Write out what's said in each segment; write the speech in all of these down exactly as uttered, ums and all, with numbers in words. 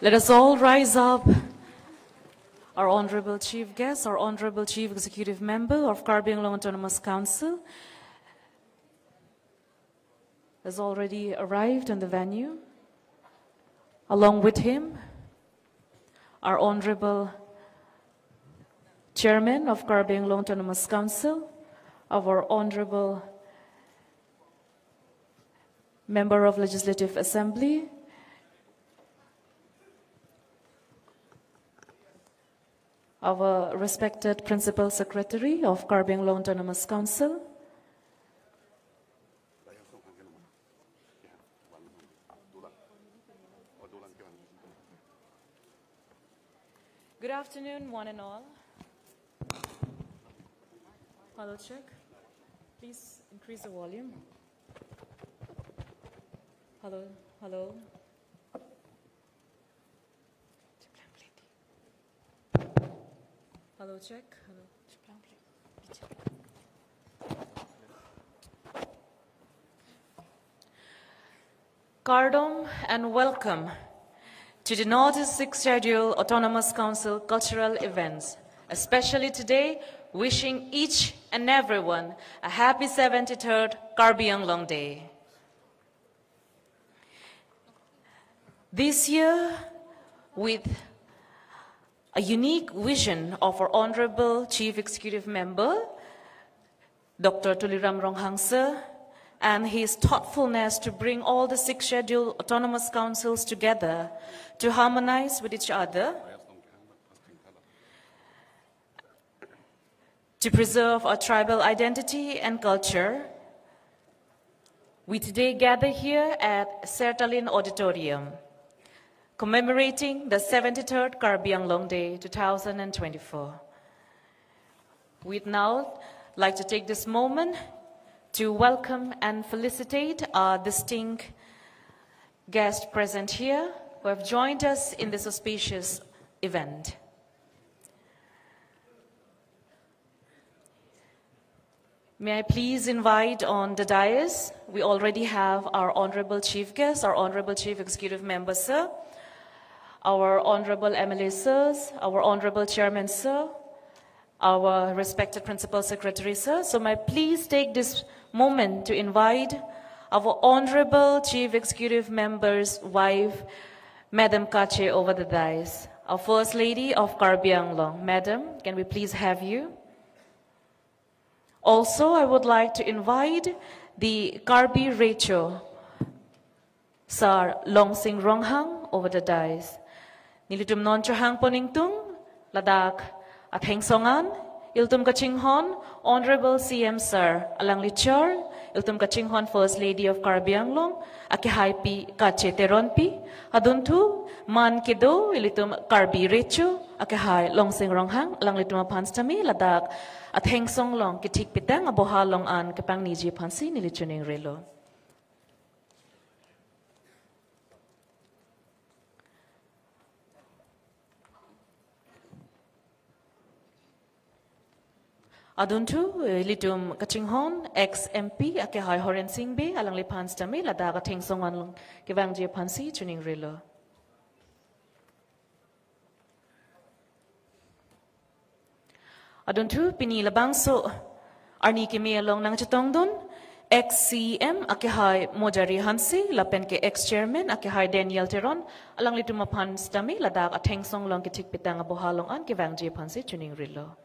Let us all rise up. Our honorable chief guest, our honorable chief executive member of Karbi Anglong Autonomous Council, has already arrived on the venue. Along with him, our honorable chairman of Karbi Anglong Autonomous Council, our honorable member of Legislative Assembly, our respected Principal Secretary of Karbi Anglong Autonomous Council, good afternoon, one and all. Hello, check. Please increase the volume. Hello, hello. Hello, check. Hello. Kardom and welcome to the Northeast Sixth Schedule Autonomous Council cultural events, especially today, wishing each and everyone a happy seventy-third Karbi Anglong Day. This year, with a unique vision of our Honorable Chief Executive Member, Doctor Tuliram Ronghang sir, and his thoughtfulness to bring all the six scheduled autonomous councils together to harmonize with each other, to preserve our tribal identity and culture, we today gather here at Sertalin Auditorium, commemorating the seventy-third Karbi Anglong Day two thousand twenty-four. We'd now like to take this moment to welcome and felicitate our distinct guests present here who have joined us in this auspicious event. May I please invite on the dais, we already have our honorable chief guest, our honorable chief executive member, sir, our honorable M L A sirs, our honorable chairman, sir, our respected principal secretary, sir. So may I please take this moment to invite our honorable chief executive member's wife, Madam Kache, over the dais, our First Lady of Karbi Anglong. Madam, can we please have you? Also, I would like to invite the Karbi Recho, Sir Longsing Ronghang, over the dais. Nelitum non chohangpon ingtung, ladak athengsong an, ilitum kachinghon Honorable C M Sir, alangli chor, ilitum kachinghon First Lady of Karbi Anglong, akehaipi Kache Teronpi, adunthu man kedo ilitum Karbi Recho, akehai Longsing Ronghang, alanglitum aphan sitame ladak athengsong along kethik pitang aboha along an kepangniji aphansi neli chiningrilo. Adunthu, eh, ilitum kachinghon ex M P akehai Horen Sing Bey, alangliphan sitame ladak athengsong an along kevangji aphansi chiningrilo. Adunthu, pini labangso arni keme along nangchetongdun ex C M akehai Mojari Hanse lapen ke ex chairman akehai Daniel Teron, alanglitum aphan sitame ladak athengsong along kethik pitang aboha along an kevangji aphansi chiningrilo.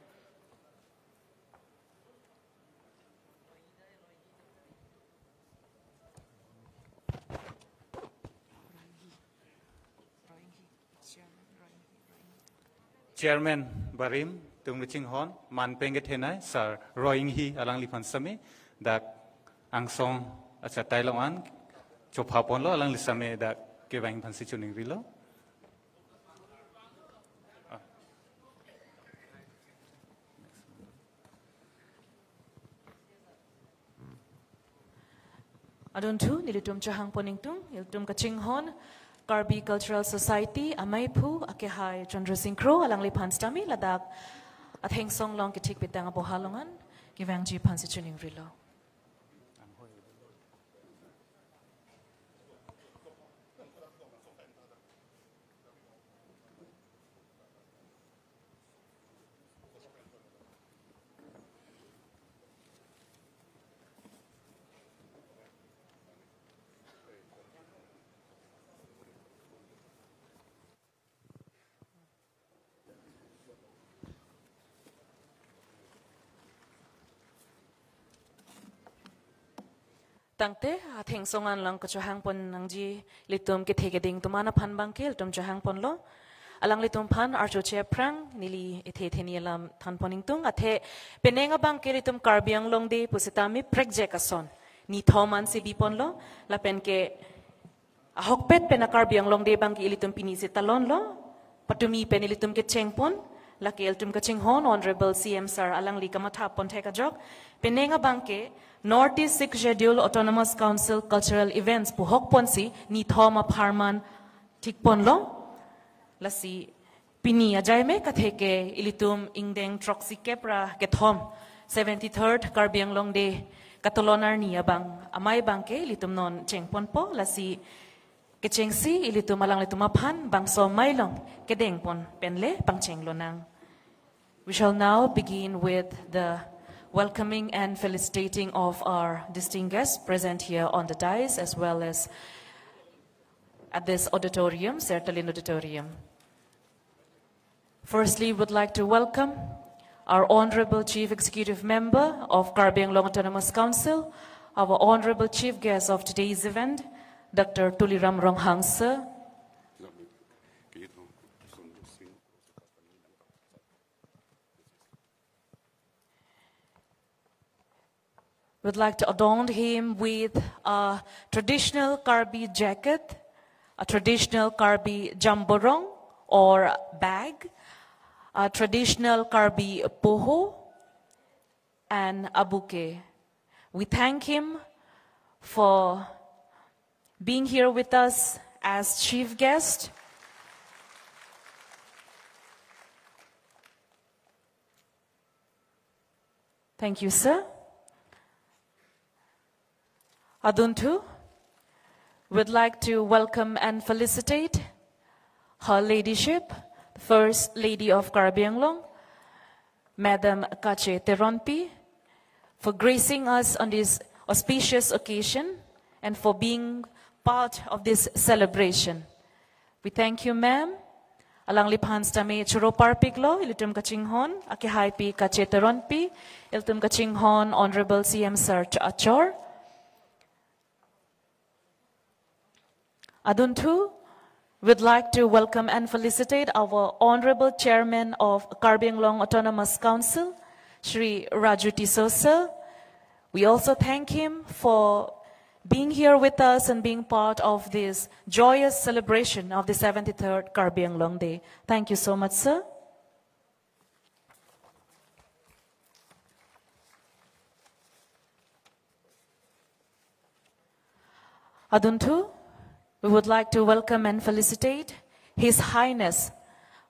Chairman barim atum kachinghon, manpeng kethenei Sir Roy Enghi, alangliphan sitame dak angsong achatai along an chophaponlo, alangli sitame dak kevang aphansi chiningrilo. Adunthu, nelitum chohangpon ingtung, ilitum kachinghon Karbi Cultural Society ameiphu akehai Chandra Sing Kro, alangliphan sitame ladak athengsong along kethik pitang aboha along an kevangji aphansi chiningrilo. Tangte, atheng songan lang kechohang pon nangji ilitum kethe keding atum an aphan abangke ilitum chohang ponlo. Alanglitum aphan archo che aphrang neli ethe theni alam than pon ingtung, athe penang abangke ilitum Karbi Anglong Day pusitame prekjak ason nithom ansi bi ponlo, lapen ke ahokpet pen a-Karbi Anglong Day abangke ilitum pini si talonlo, patumi pen ilitum kecheng pon, lake ilitum kachinghon Honorable C M Sir alangli kamatha pon thek ajok, penang abangke North East Sixth Schedule Autonomous Council Cultural Events pu hok ponsi nithom apharman thik ponlo, lasi pini ajai me katheke ilitum ingdeng throksi kep ra kethom, seventy-third Karbi Anglong Day katolon arni abang, amei abangke ilitum non cheng ponpo, lasi kechengsi ilitum alanglitum aphan bangso amei along kedeng pon pen le pangcheng lonang. We shall now begin with the welcoming and felicitating of our distinguished guests present here on the dais as well as at this auditorium, Sertalin Auditorium. Firstly, would like to welcome our Honorable Chief Executive Member of Karbi Anglong Autonomous Council, our Honorable Chief Guest of today's event, Doctor Tuliram Ronghang Sir. Would like to adorn him with a traditional Karbi jacket, a traditional Karbi jamborong or bag, a traditional Karbi poho, and a bouquet. We thank him for being here with us as chief guest. Thank you, sir. Adunthu, we'd like to welcome and felicitate Her Ladyship, the First Lady of Karbi Anglong, Madam Kache Teronpi, for gracing us on this auspicious occasion and for being part of this celebration. We thank you, ma'am. Alangliphan sitame choro parpiklo, ilitum kachinghon, akehaipi Kache Teronpi, ilitum kachinghon Honorable C M Sir achor. Adunthu, we'd like to welcome and felicitate our Honorable Chairman of Karbi Anglong Autonomous Council, Shri Raju Tisso sir. We also thank him for being here with us and being part of this joyous celebration of the seventy-third Karbi Anglong Day. Thank you so much, sir. Adunthu, we would like to welcome and felicitate His Highness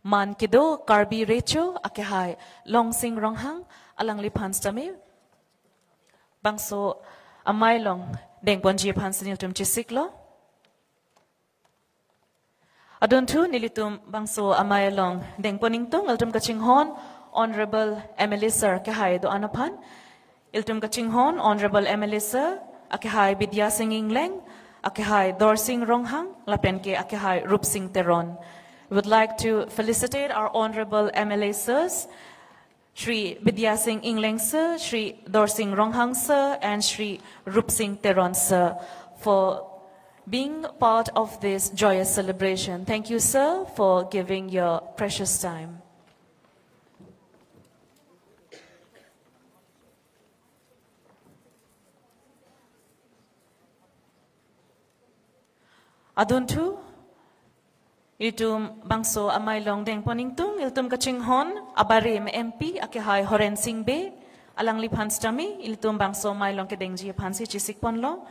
Man Kedo Karbi Recho akehai Longsing Ronghang, alangliphan sitame bangso amei along dengponji aphan si nelitum chesiklo. Adunthu, nelitum bangso amei along dengpon ingtung, ilitum kachinghon Honorable M L A Sir akehai do-an aphan. Ilitum kachinghon Honorable M L A Sir akehai Bidya Sing Engleng, akehai Dorsing Ronghang, lapen ke akehai Rupsing Teron. We would like to felicitate our Honorable M L A Sirs, Shri Bidya Sing Engleng Sir, Shri Dorsing Ronghang Sir, and Shri Rupsing Teron Sir for being part of this joyous celebration. Thank you, sir, for giving your precious time. Adunthu, ilitum bangso amei along dengpon ingtung, ilitum kachinghon abarim M P akehai Horen Sing Bey, alangliphan sitame ilitum bangso amei along kedengji aphan si chesikponlo.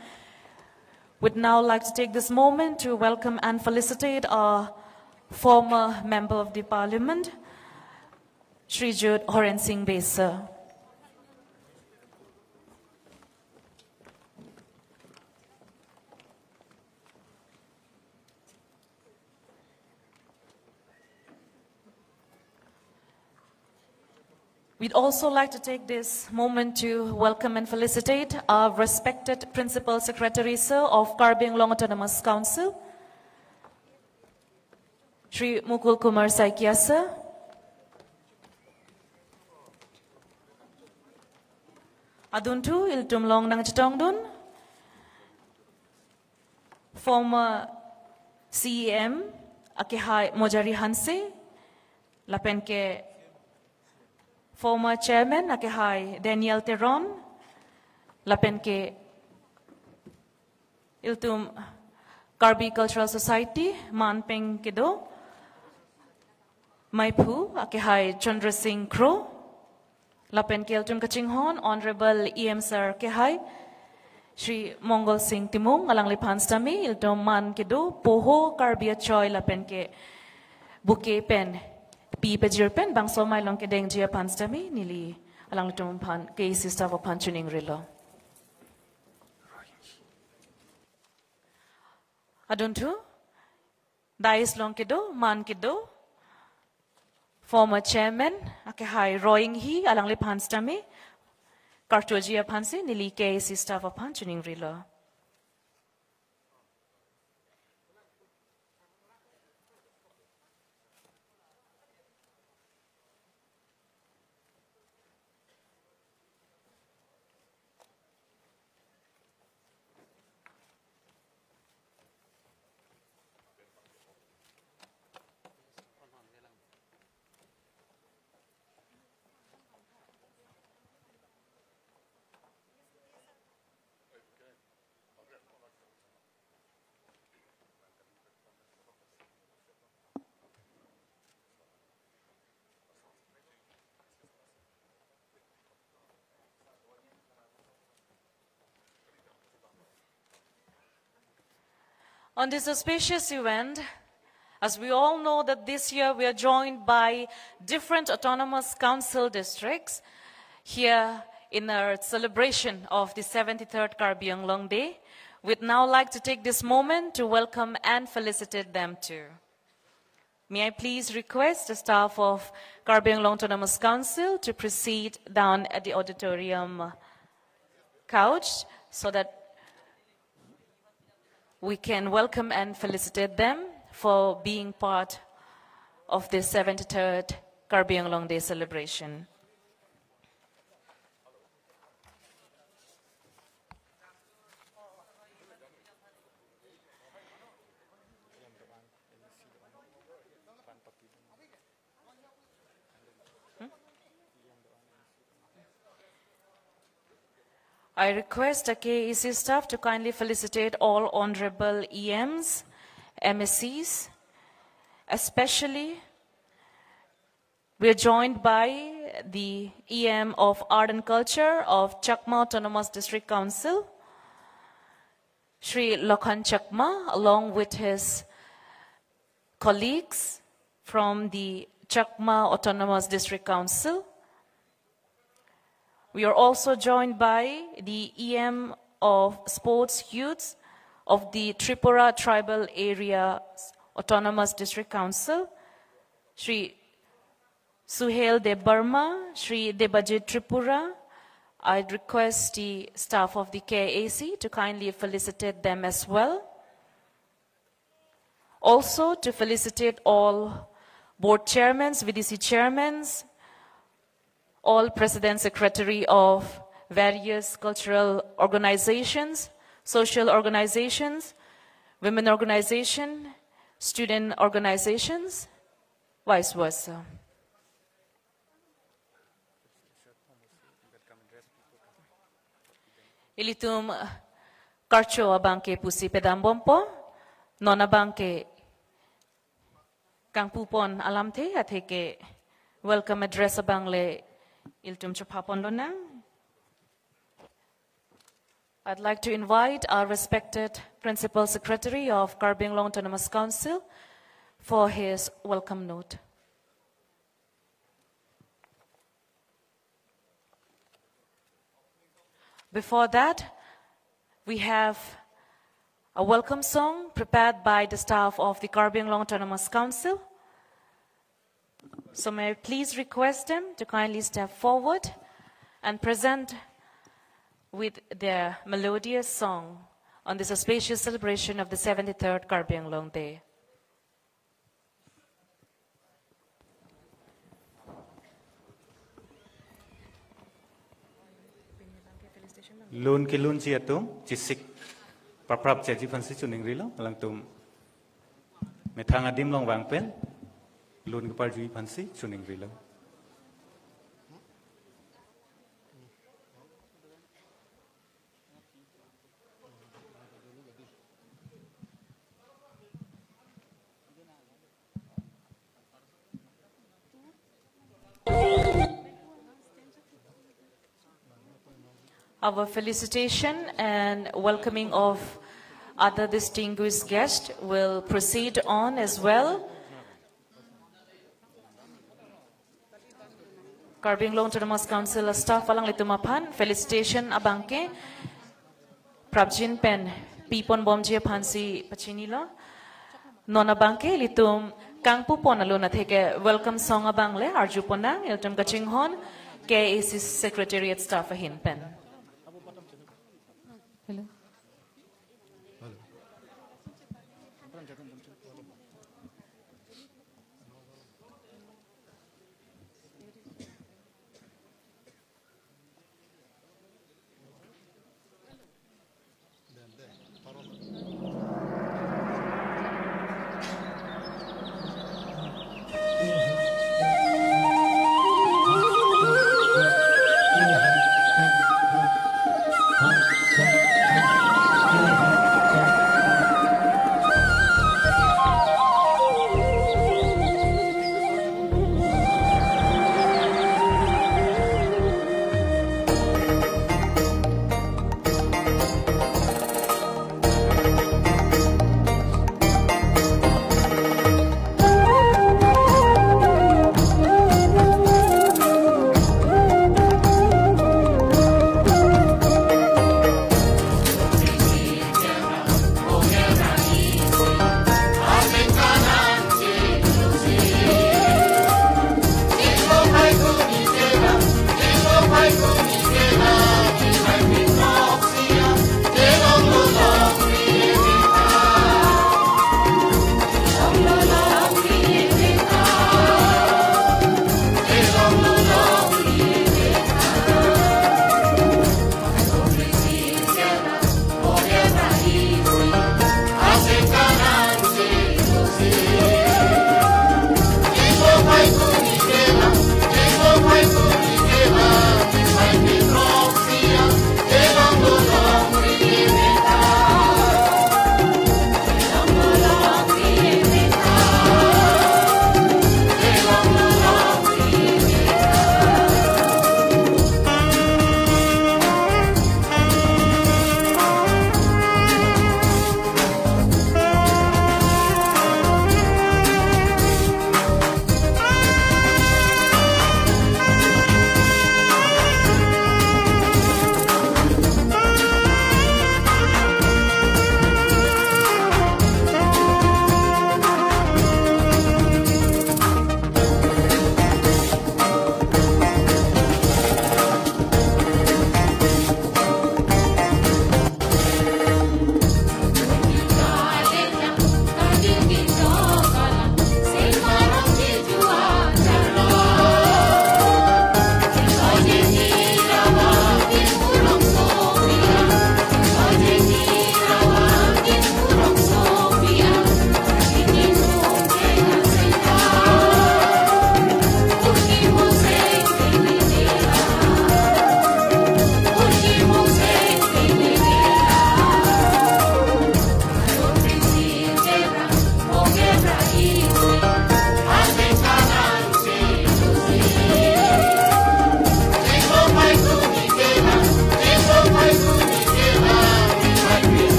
We'd now like to take this moment to welcome and felicitate our former Member of the Parliament, Shrijut Horen Sing Bey sir. We'd also like to take this moment to welcome and felicitate our respected Principal Secretary, sir, of Karbi Anglong Autonomous Council, Shri Mukul Kumar Saikia, sir. Adunthu, ilitum along nangchetongdun former C E M akehai Mojari Hanse, lapen ke former chairman akehai Daniel Teron, lapen ke ilitum Karbi Cultural Society man pen kedo maiphu akehai Chandra Singh Kro, lapen ke ilitum kachinghon Honorable E M Sir akehai Shri Mongol Singh Timung, alangliphan sitame ilitum man kedo poho Karbi achoi lapen ke bouquet pen pi pajir pen bangso mailong kedengji aphan sitame neli alanglitum aphan K A C staff aphan chiningrilo. Adunthu, dais along kedo, man kedo, former chairman akehai Roy Enghi, alangliphan sitame kartoji aphansi neli K A C staff aphan chiningrilo. On this auspicious event, as we all know that this year we are joined by different autonomous council districts here in our celebration of the seventy-third Karbi Anglong Day, we'd now like to take this moment to welcome and felicitate them too. May I please request the staff of Karbi Anglong Autonomous Council to proceed down at the auditorium couch so that we can welcome and felicitate them for being part of the seventy-third Karbi Anglong Day celebration. I request the K A C staff to kindly felicitate all honorable E Ms, M A Cs, especially we are joined by the E M of Art and Culture of Chakma Autonomous District Council, Shri Lokhan Chakma, along with his colleagues from the Chakma Autonomous District Council. We are also joined by the E M of Sports Youths of the Tripura Tribal Area Autonomous District Council, Shri Suhel Debbarma, Shri Debajit Tripura. I'd request the staff of the K A C to kindly felicitate them as well. Also to felicitate all board chairmans, V D C chairmans, all president secretary of various cultural organizations, social organizations, women organization, student organizations, vice versa. Ilitum karcho abang ke pusi pedambompo, non abang ke kangpupon alamthe, atheke welcome address abang le ilitum chephaponlonang. I'd like to invite our respected Principal Secretary of Karbi Anglong Autonomous Council for his welcome note. Before that, we have a welcome song prepared by the staff of the Karbi Anglong Autonomous Council. So may I please request them to kindly step forward and present with their melodious song on this auspicious celebration of the seventy-third Karbi Anglong Day. Lun kelunji atum, chesik. Paprap cheji aphansi choningrilo, alangtum methang adim along vang pen lun keparjuji aphansi choningrilo. Our felicitation and welcoming of other distinguished guests will proceed on as well. Karbi Anglong Autonomous Council staff alanglitum aphan felicitation abangke prapjin pen pipon bomji aphansi pachinilo. Non abangke ilitum kangpupon alun atheke welcome song abang le arjuponnang, ilitum kachinghon K A A C Secretariat staff ahin pen. Hello.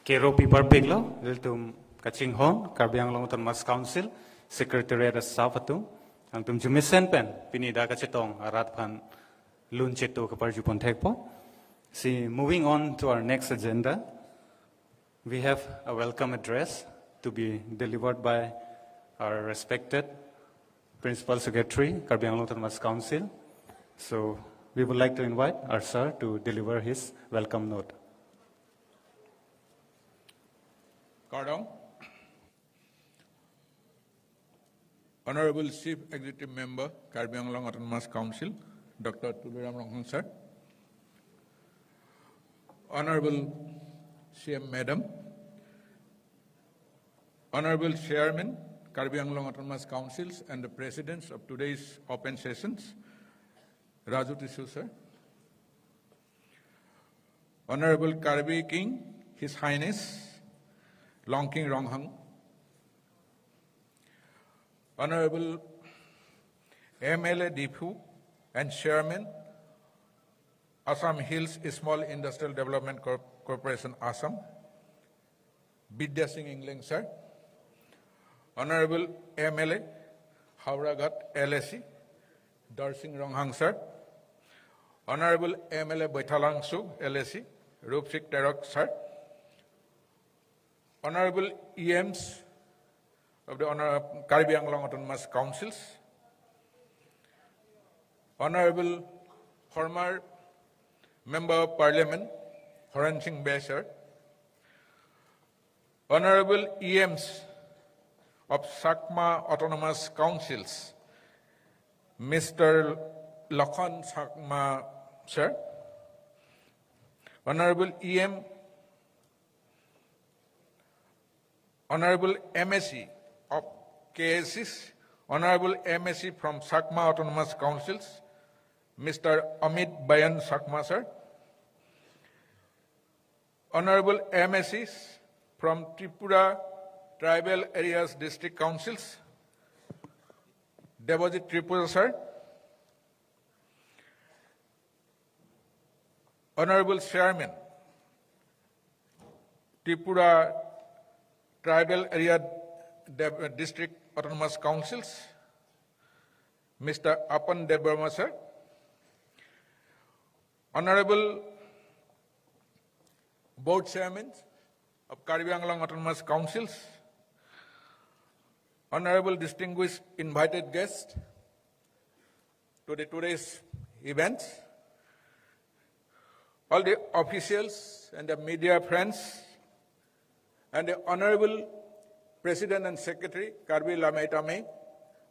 Kero pi parpiklo, ilitum kachinghon, Karbi Anglong Autonomous Council, Secretariat staff atum, nangtum arjumesen pen, pini dak kachetong arat aphan lun chetu kaparjupon thekpo. Si, moving on to our next agenda, we have a welcome address to be delivered by our respected Principal Secretary, Karbi Anglong Autonomous Council. So, we would like to invite our sir to deliver his welcome note. Kardom. Honorable Chief Executive Member, Karbi Anglong Autonomous Council, Doctor Tuliram Ronghang sir. Honorable C M Madam, Honorable Chairman, Karbi Anglong Autonomous Councils and the Presidents of today's open sessions, Raju Tisso sir. Honorable Karbi King, His Highness, Longking Ronghang. Honorable M L A Diphu and Chairman, Assam Hills Small Industrial Development Corp-, Corporation, Assam, Bidya Sing Engleng sir. Honorable M L A, Howraghat L A C, Darsing Ronghang sir. Honorable M L A Baithalangso L A C, Rupsing Teron sir. Honorable E Ms of the Honor-, Karbi Anglong Autonomous Councils, Honorable former Member of Parliament, Horen Sing Bey sir, Honorable E Ms of Chakma Autonomous Councils, Mister Lakhon Chakma sir, Honorable E M, Honorable M A C of K A Cs, Honorable M A C from Chakma Autonomous Councils, Mister Amit Bayan Chakma sir, Honorable M A Cs from Tripura Tribal Areas District Councils, Debajit Tripura sir, Honorable Chairman, Tripura Tribal Area Dev-, District Autonomous Councils, Mister Apan Debbarma sir, Honorable Board Chairman of Karbi Anglong Autonomous Councils, Honorable distinguished invited guests to the today's events, all the officials and the media friends, and the Honorable President and Secretary, Karbi Lamei Tamei,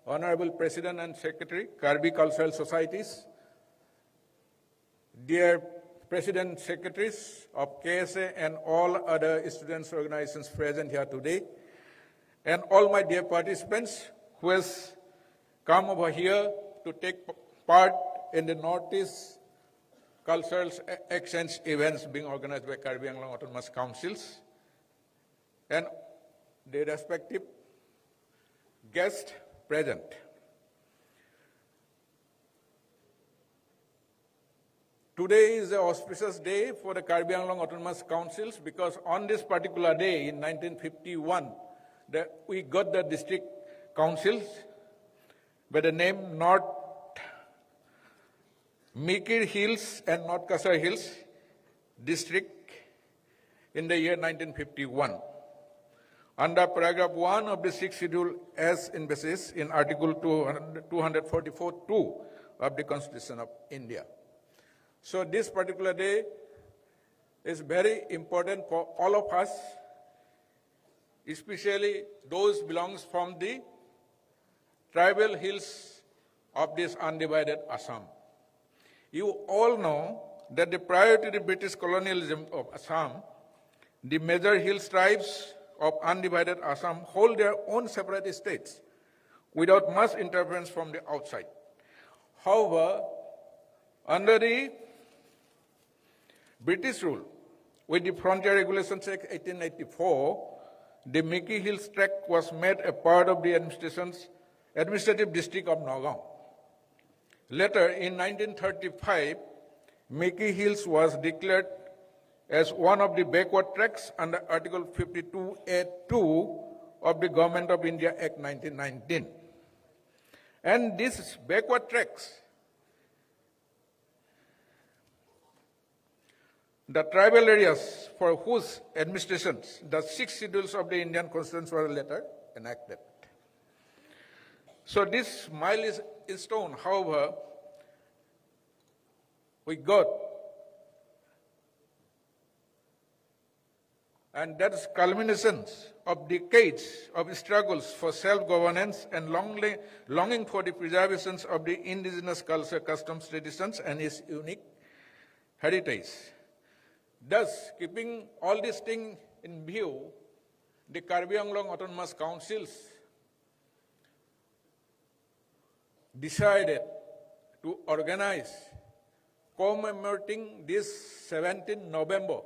Honorable President and Secretary, Karbi Cultural Societies, dear President Secretaries of K S A and all other students organizations present here today, and all my dear participants who has come over here to take p-, part in the Northeast Cultural e-, Exchange events being organized by Karbi Anglong Autonomous Councils and the respective guests present. Today is an auspicious day for the Karbi Anglong Autonomous Councils because on this particular day in nineteen fifty-one, that we got the district councils by the name North Mikir Hills and North Cachar Hills District in the year nineteen fifty-one, under paragraph one of the Sixth Schedule as envisaged in Article two hundred, two hundred forty-four two of the Constitution of India. So this particular day is very important for all of us, especially those belongs from the tribal hills of this undivided Assam. You all know that the prior to the British colonialism of Assam, the major hill tribes of undivided Assam hold their own separate states without much interference from the outside. However, under the British rule, with the Frontier Regulations Act eighteen eighty-four, the Mikir Hills Tract was made a part of the administration's administrative district of Nagaon. Later, in nineteen thirty-five, Mikir Hills was declared as one of the backward tracts under Article fifty-two A two of the Government of India Act nineteen nineteen. And these backward tracts, the tribal areas for whose administrations the six schedules of the Indian Constitution were later enacted. So this milestone, however, we got, and that is culminations of decades of struggles for self-governance and long, longing for the preservations of the indigenous culture, customs, traditions, and its unique heritage. Thus, keeping all these things in view, the Karbi Anglong Autonomous Councils decided to organize commemorating this seventeenth November,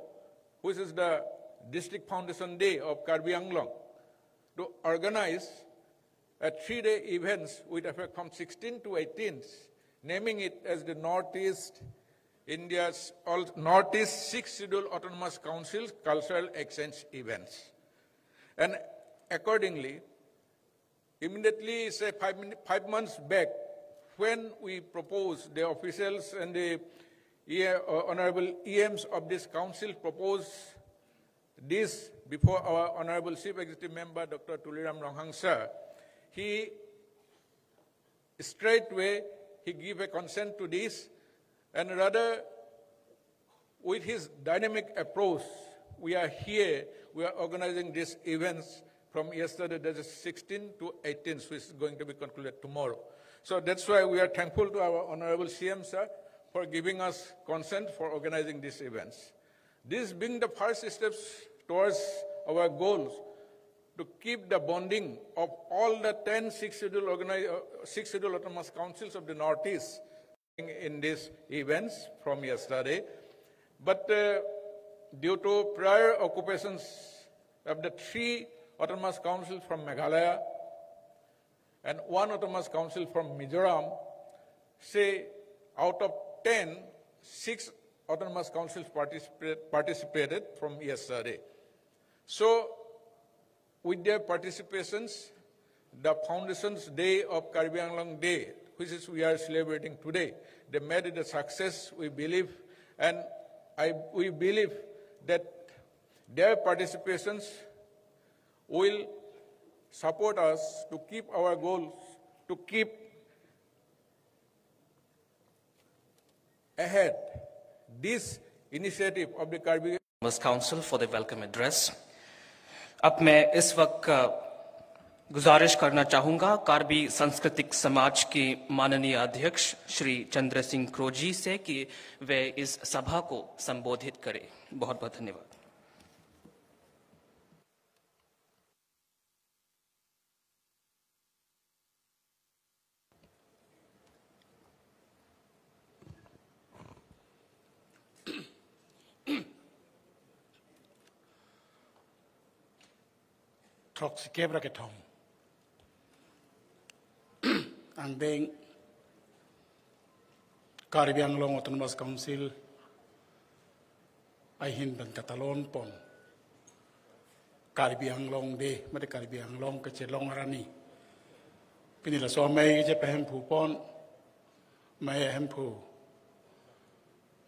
which is the District Foundation Day of Karbi Anglong, to organize a three-day events with effect from sixteen to eighteen, naming it as the Northeast India's all Northeast Sixth Schedule Autonomous Council Cultural Exchange Events. And accordingly, immediately, say five, min- five months back, when we proposed, the officials and the E- uh, honorable E Ms of this council proposed this before our honorable Chief Executive Member, Doctor Tuliram Ronghang sir, he straightway he gave a consent to this, and rather with his dynamic approach, we are here, we are organizing these events from yesterday, that is sixteen to eighteen, which is going to be concluded tomorrow. So that's why we are thankful to our honorable C M sir for giving us consent for organizing these events. This being the first steps towards our goals to keep the bonding of all the ten Sixth Schedule, organi- uh, Sixth Schedule Autonomous Councils of the Northeast in these events from yesterday. But uh, due to prior occupations of the three Autonomous Councils from Meghalaya and one Autonomous Council from Mizoram, say out of ten, six Autonomous Councils participate, participated from yesterday. So, with their participations, the Foundations Day of Karbi Anglong Day, which is we are celebrating today, they made it a success, we believe, and I, we believe that their participations will support us to keep our goals, to keep ahead this initiative of the Karbi Autonomous Council for the welcome address. अब मैं इस वक्त अ, गुजारिश करना चाहूंगा कार्बी सांस्कृतिक समाज के माननीय अध्यक्ष श्री चंद्र सिंह क्रो जी से कि वे इस सभा को संबोधित करें। बहुत बहुत धन्यवाद। Throksi kep ra kethom. Angdeng Karbi Anglong Autonomous Council ahin pen katalon pon Karbi Anglong Day, mate Karbi Anglong kachelong arni. Pini laso amei kachepahemphu pon, amei ahemphu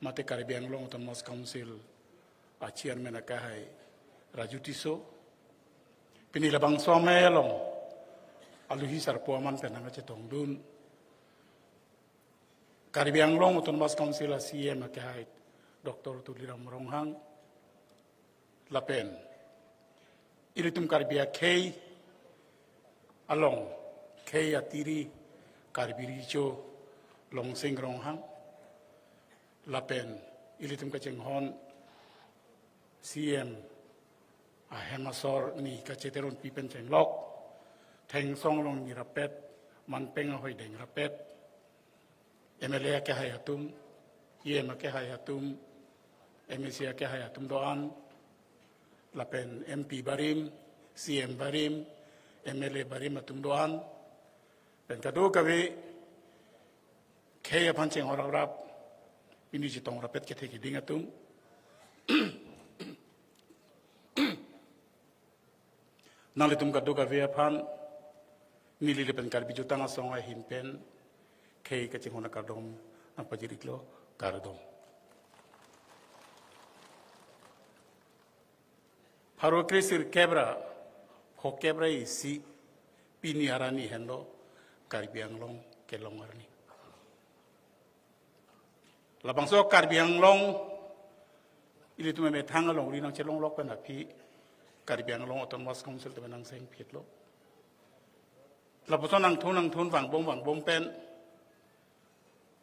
mate Karbi Anglong Autonomous Council a chairman akehai Raju Tisso. Pini labangso amei along aluhi sarpo aman pen nangkachetongdun Karbi Anglong Autonomous Council a C M akehai Doctor Tuliram Ronghang. Lapen ilitum Karbi akhei along khei atiri Karbi Recho Longsing Ronghang. Lapen ilitum kachinghon C M ahem asor ni kacheteron pipen chenglok, thengsong along ni rapet, manpeng ahoi deng rapet, M L A akehai atum, E M akehai atum, M A C akehai atum do-an, lapen M P barim, C M barim, M L A barim atum do-an, pen kadokave khei aphan chinghon raprap, pini chetong rapet kethe keding atum. Nanglitum kadokave aphan neli lapen Karbi Jutang Asong ahin pen khei kachinghon akardom nangpajir-iklo, kardom. Pharo kre sirkep ra phokep ra isi pini arni henlo Karbi Anglong kelong arni. Labangso Karbi Anglong ilitum emethang alongri nangchelonglok pen aphi Karbi Anglong Autonomous Council tame nangseng phitlo. Lapuson angthun angthun vangbom vangbom pen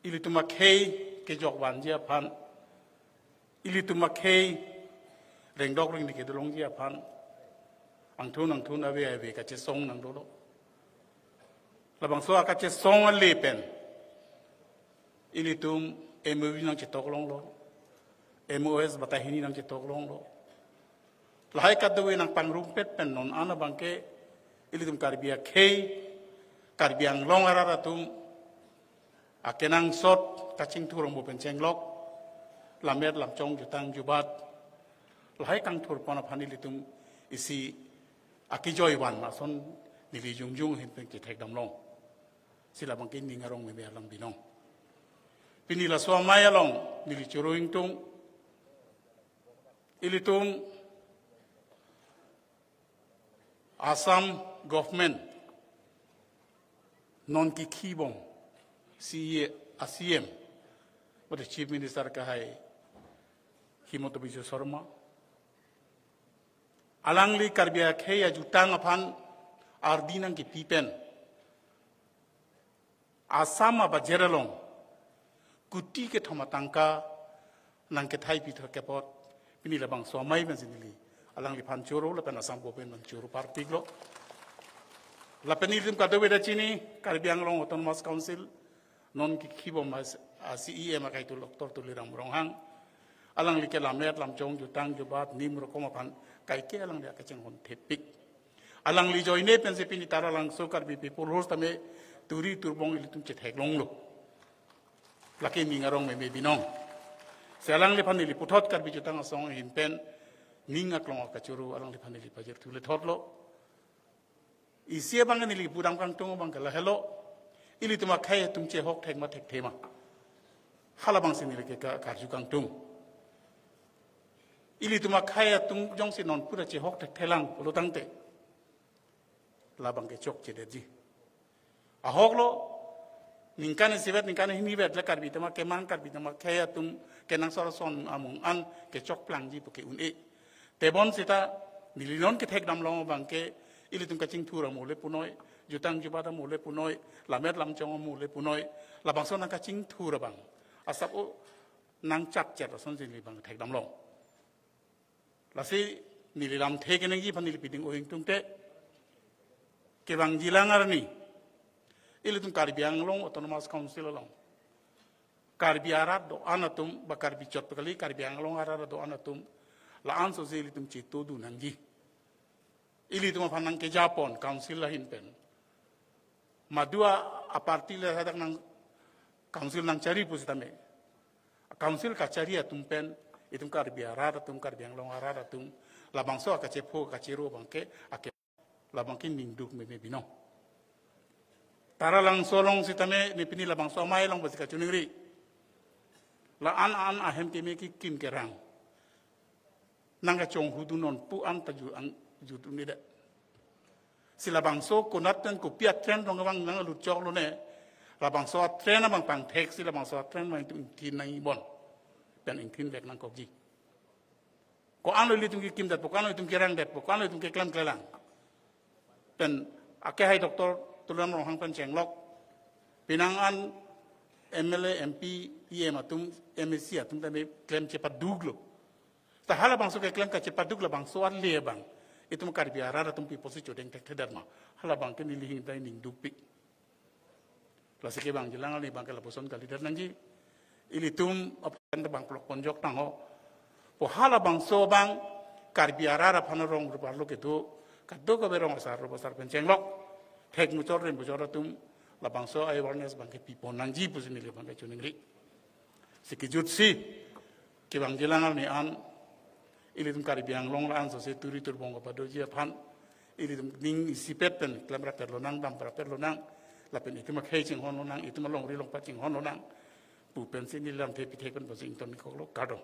ilitum akhei kejok vanji aphan, ilitum akhei rengdok rengni kedolongji aphan angthun angthun ave ave kachesong nangdolo. Labangso akachesong ale pen ilitum M O U nangchetoklonglo, M O S batahini nangchetoklonglo. Lahai kadokave nangpangrumpet pen non an abangke ilitum Karbi akhei, Karbi Anglong arat atum akenangsot kachingthur amo pen chenglok, lammet lamchong jutang jubat lahai kangthurpon aphan ilitum isi akejoi van ason neli jongjong ahin pen kethekdamlong. Si labangke ning arong meme alam binong. Pini laso amei along neli choro ingtung, ilitum Assam government non kekhibom C E, a C M, mate Chief Minister kahai Himanta Biswa Sarma, alangli Karbi akhei ajutang aphan ardi nangkepi pen Assam abudget along kuti kethom atangka nangkethai pithor kepot pini labangso amei pensi neli alangliphan choro lapen Assam government aphan choro parpiklo. Lapen ilitum kadokave ta chini, Karbi Anglong Autonomous Council non kekhibom a, a C E M akai tu Doctor Tuliram Ronghang, alangli ke lammet lamchong jutang jubat nim rokom aphan kaike alangli akachinghon thepik. Alangli ajoine pensi pini Taralangso Karbi People's House tame turi turbong ilitum chetheklonglo. Lake ning arong meme binong. Si alangliphan neli puthot Karbi Jutang Asong ahin pen ning aklong akachoro alangliphan neli pajirthu lethotlo. Isi abang neli pudam kangtung abangke lahelo. Ilitum akhei atum chehok thek ma thekthe ma, halabangsi neli ke ka-, karju kangtung. Ilitum akhei atum jongsi non pura chehok thekthelang pulo tangte labangke chokchedetji. Ahoklo, ningkan isivet, ningkan hinivet le Karbi tema kemang, Karbi tema khei atum kenangsot ason amung an kechokplangji puke un-e. Tebon seta neli non kethekdamlong abangke ilitum kachingthur amo le punoi, jutang jubat amo le punoi, lammet lamchong amo le punoi, labangso nangkachingthur abang asap o nangchakchet asonsi neli abang thekdamlong. Lasi neli lamthe kenangji aphan neli piding o ingtungte, kevangjilang arni ilitum Karbi Anglong Autonomous Council along Karbi arat do-an atum, ba Karbi chot pakali, Karbi Anglong arat do-an atum la-an sosi ilitum chitodun nangji. Ilitum aphan nangkejapon council ahin pen. Madua a party le hadak nang council nangchari pusitame, council kachari atum pen itum Karbi arat atum, Karbi Anglong arat atum labangso akachepho kachero abangke ake labangke ningduk meme binong. Taralangso along sitame ne pini labangso amei along basi kachiningri. La-an an ahem keme kekim kerang nangkachonghudun non pu an ta ju ang jutun ni de. Si labangso konat pen kopi atren rong abang nanglutchoklo ne. Labangso atren abang pangthek si labangso atren abang itum ingthin nangbon pen ingthin vek nangkokji. Ko-anlo ilitum kekimdetpo, ko-anlo itum kerangdetpo, ko-anlo itum keklemklelang. Pen akehai Doctor Tuliram Ronghang pen chenglok, penang an M L A, M P, E M atum, M A C atum tame klem chepaduklo. Ta halabangso keklem kachepaduk labangso ale abang itum Karbi arat atum pi apotsi chodeng thekthedet ma, halabangke neli hingdai ningdukpik. Lasi kevangjilang arni abangke lapuson kalidet nangji. Ilitum aphan ta bang plok ponjok tangho. Po halabangso abang Karbi arat aphan rong rup arlo kedo, kadokave rong asar rup asar pen chenglok, thek muchot rim muchot atum labangso awareness abangke pipon nangji pusi neli abangke choningri. Si kejutsi kevangjilang arni an ilitum Karbi Anglong la-an sosi turi turbong kapadoji aphan ilitum ning isipet pen klemrap lonang, damprap lonang, lapen itum akhei chinghon lonang, itum alongri longpat chinghon lonang pu pensi neli lamthe pithek pen pasi ington-ik koklo, kardom.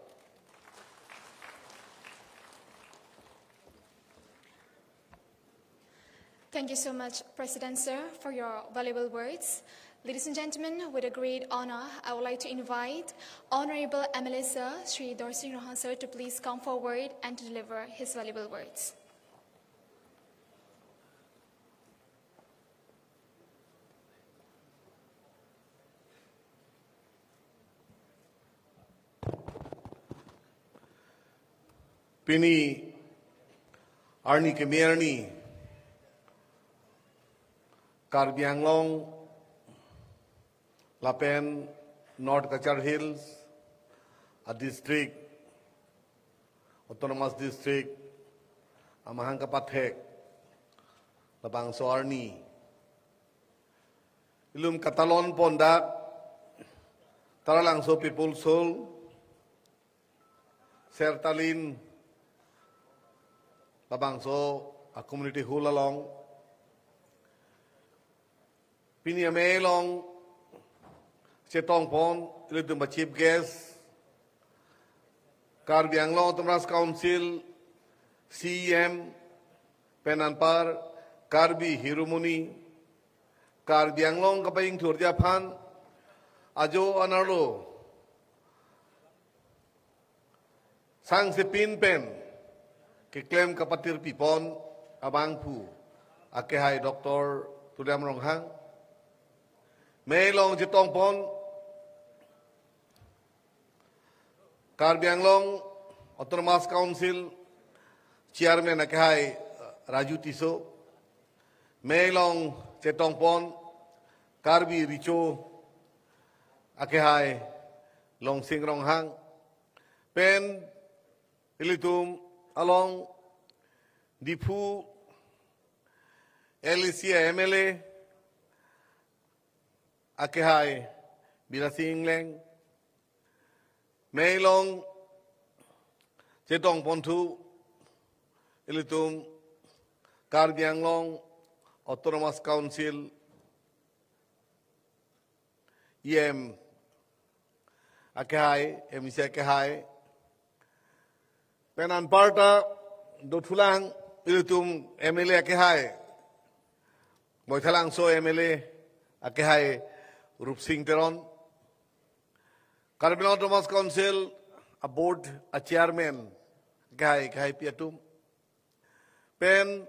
Thank you so much, President Sir, for your valuable words. Ladies and gentlemen, with a great honor, I would like to invite Honorable M L A Sir, Shri Dorsing Ronghang Sir, to please come forward and to deliver his valuable words. Pini arni keme arni Karbi Anglong lapen North Cachar Hills a district, autonomous district, amahang kapathek labangso arni. Ilum katalon pondak Taralangso People's Hall, Sertalin labangso a community hall along. Pini amei along chetongpon ilitum a chief guest, Karbi Anglong Autonomous Council C E M, pen anpar Karbi Hiromoni, Karbi Anglong kapajingthurji aphan ajo anerlo sangsepin pen keklem kapatirpipon abangphu akehai Doctor Tuliram Ronghang. Mei along chetongpon Karbi Anglong Autonomous Council Chairman akehai Raju Tisso. Mei along chetongpon Karbi Recho akehai Longsing Ronghang. Pen ilitum along Diphu L A C M L A akehai Bidyasing Engleng. Mei along chetongponthu ilitum Karbi Anglong Autonomous Council E M akehai, M E C akehai. Pen anparta dothulang ilitum M L A akehai, Baithalangso M L A akehai Rupsing Teron, Karbi Anglong Autonomous Council a board a chairman akehai, akehaipi atum. Pen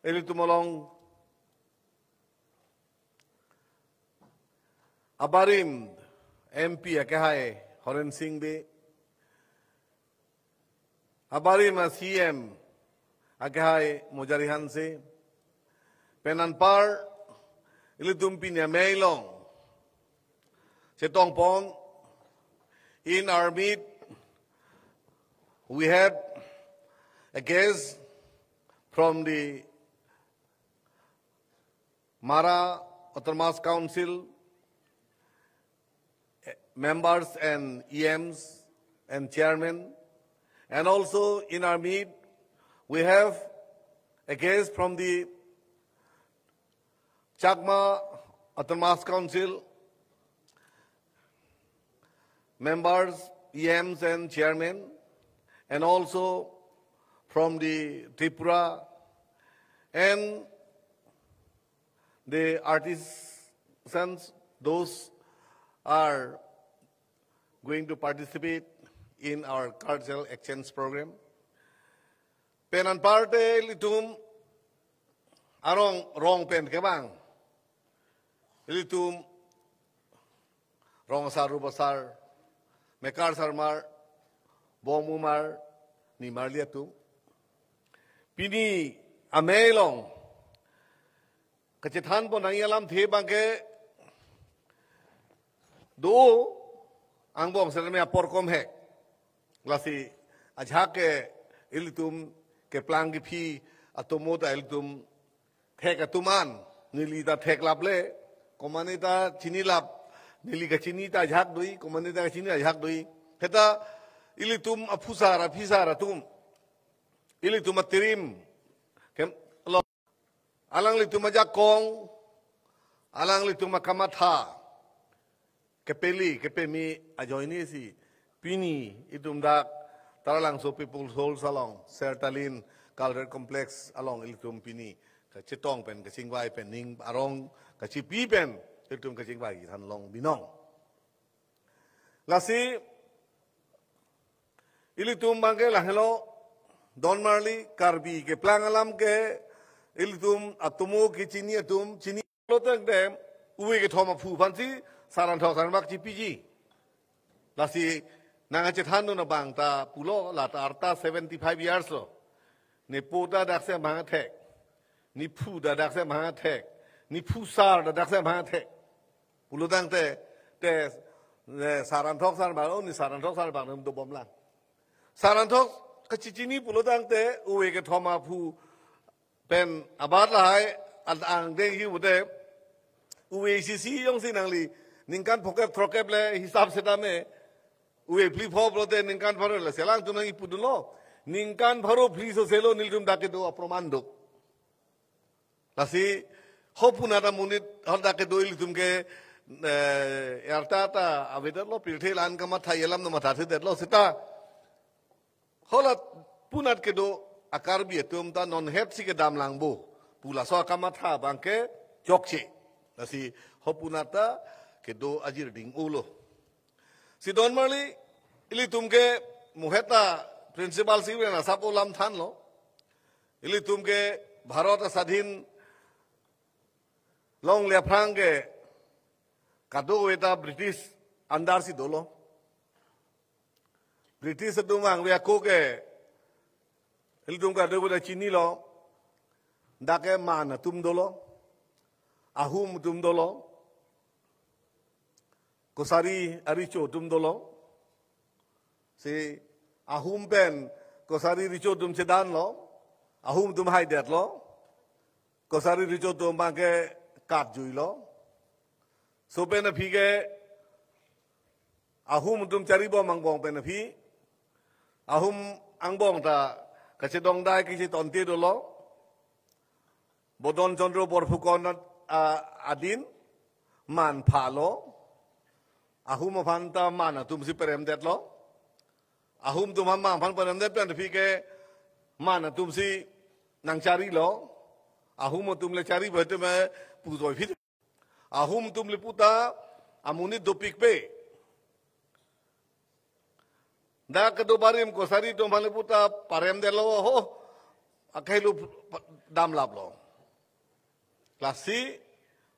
ilitum along abarim M P akehai Horen Sing Bey, abarim a C M akehai Mojari Hanse, pen anpar ilitum pini amei along chetongpon, in our meet we have a guest from the Mara Autonomous Council, eh, members and E Ms and chairman. And also in our meet, we have a guest from the Chakma Autonomous Council, members, E Ms and chairman, and also from the Tripura and the artisans, those are going to participate in our cultural exchange program. Pen anparte ilitum arong rong pen kevang, ilitum rong asar, rup asar, mekar sarmar, bom umar, nimarli atum. Pini amei along kachethanpon nangji alamthe abangke do angbong serme apor komhek. Lasi ajahak ke ilitum keplang kephi atomo ta ilitum thek atum an, neli ta theklap le, komatne ta chinilap, neli kachini ta ajahak do-i, komatne ta kachini ajahak do-i. Seta ilitum aphusar aphisar atum, ilitum atirim kem alanglitum ajakong, alanglitum akamatha kepeli kepeme ajoinesi pini itum dak Taralangso People's Hall along, Sertalin Cultural Complex along ilitum pini kachetong pen, kachingvai pen, ning arong kachipi pen ilitum kachingvai kethan long binong. Lasi ilitum abangke lahelo, don marli Karbi keplang alam ke ilitum atomo kechini atum chini lo tangte, uve kethom aphu aphansi Saran Thoksan bak chipiji. Lasi nangkachethan dun abang ta pulo, la ta arta seventy five years lo. Nepo ta daksi amahang thek, nephu ta daksi amahang thek, nephusar ta daksi amahang thek pulo tangte, te, eh, Saran Thoksan bak, oh, ne Saran Thoksan bak nem dobom lang. Saran Thok kachechini pulo tangte, uve kethom aphu pen abat lahai, an angdeng hi pute, uve isi isi jongsi nangli ningkan phokep throkkep le hisap setame, uve phli pho pulote ningkan pharo le, si alangtum nangkipu dunlo. Ningkan pharo phli sose lo nelitum dak kedo aproman do. Lasi ho punat amonit, ho dak kedo ilitum ke, eh, arta ta avedetlo, pirthe la-an kamatha alam no mathathedetlo seta. Hala punat kedo a-Karbi atum ta non hetsi kedam lang bo pu laso akamatha abangke chokche. Lasi ho punat ta kedo ajir ding-o lo. Si don marli, ilitum ke muheta Principal Secretary asap alam thanlo. Ilitum ke Bharat asadhin longle aphrang ke kadokave ta British under si dolo. British atum vangve ako ke ilitum kadokave ta chinilo. Dak ke Man atum dolo, Ahum atum dolo, Kachari aricho atum dolo. Si Ahum pen Kachari aricho atum chedanlo, Ahum atum haidetlo, Kachari aricho atum abangke katjuilo. So pen aphi ke Ahum atum charibom angbong pen aphi, Ahum angbong ta kachedongdai kachetonte dolo. Bodon Chandra Borphukan a-, adin Man phalo. Ahum aphan ta Man atumsi peremdetlo. Ahum atum Man aphan peremdet pen aphi ke Man atumsi nangcharilo. Ahum atum le chari bo atum, eh, pujoiphi. Ahum atum le puta amonit dopikpe. Dak kedo barim Kachari atum aphan le puta paremdetlo ho. Akhai lo damlaplo. Lasi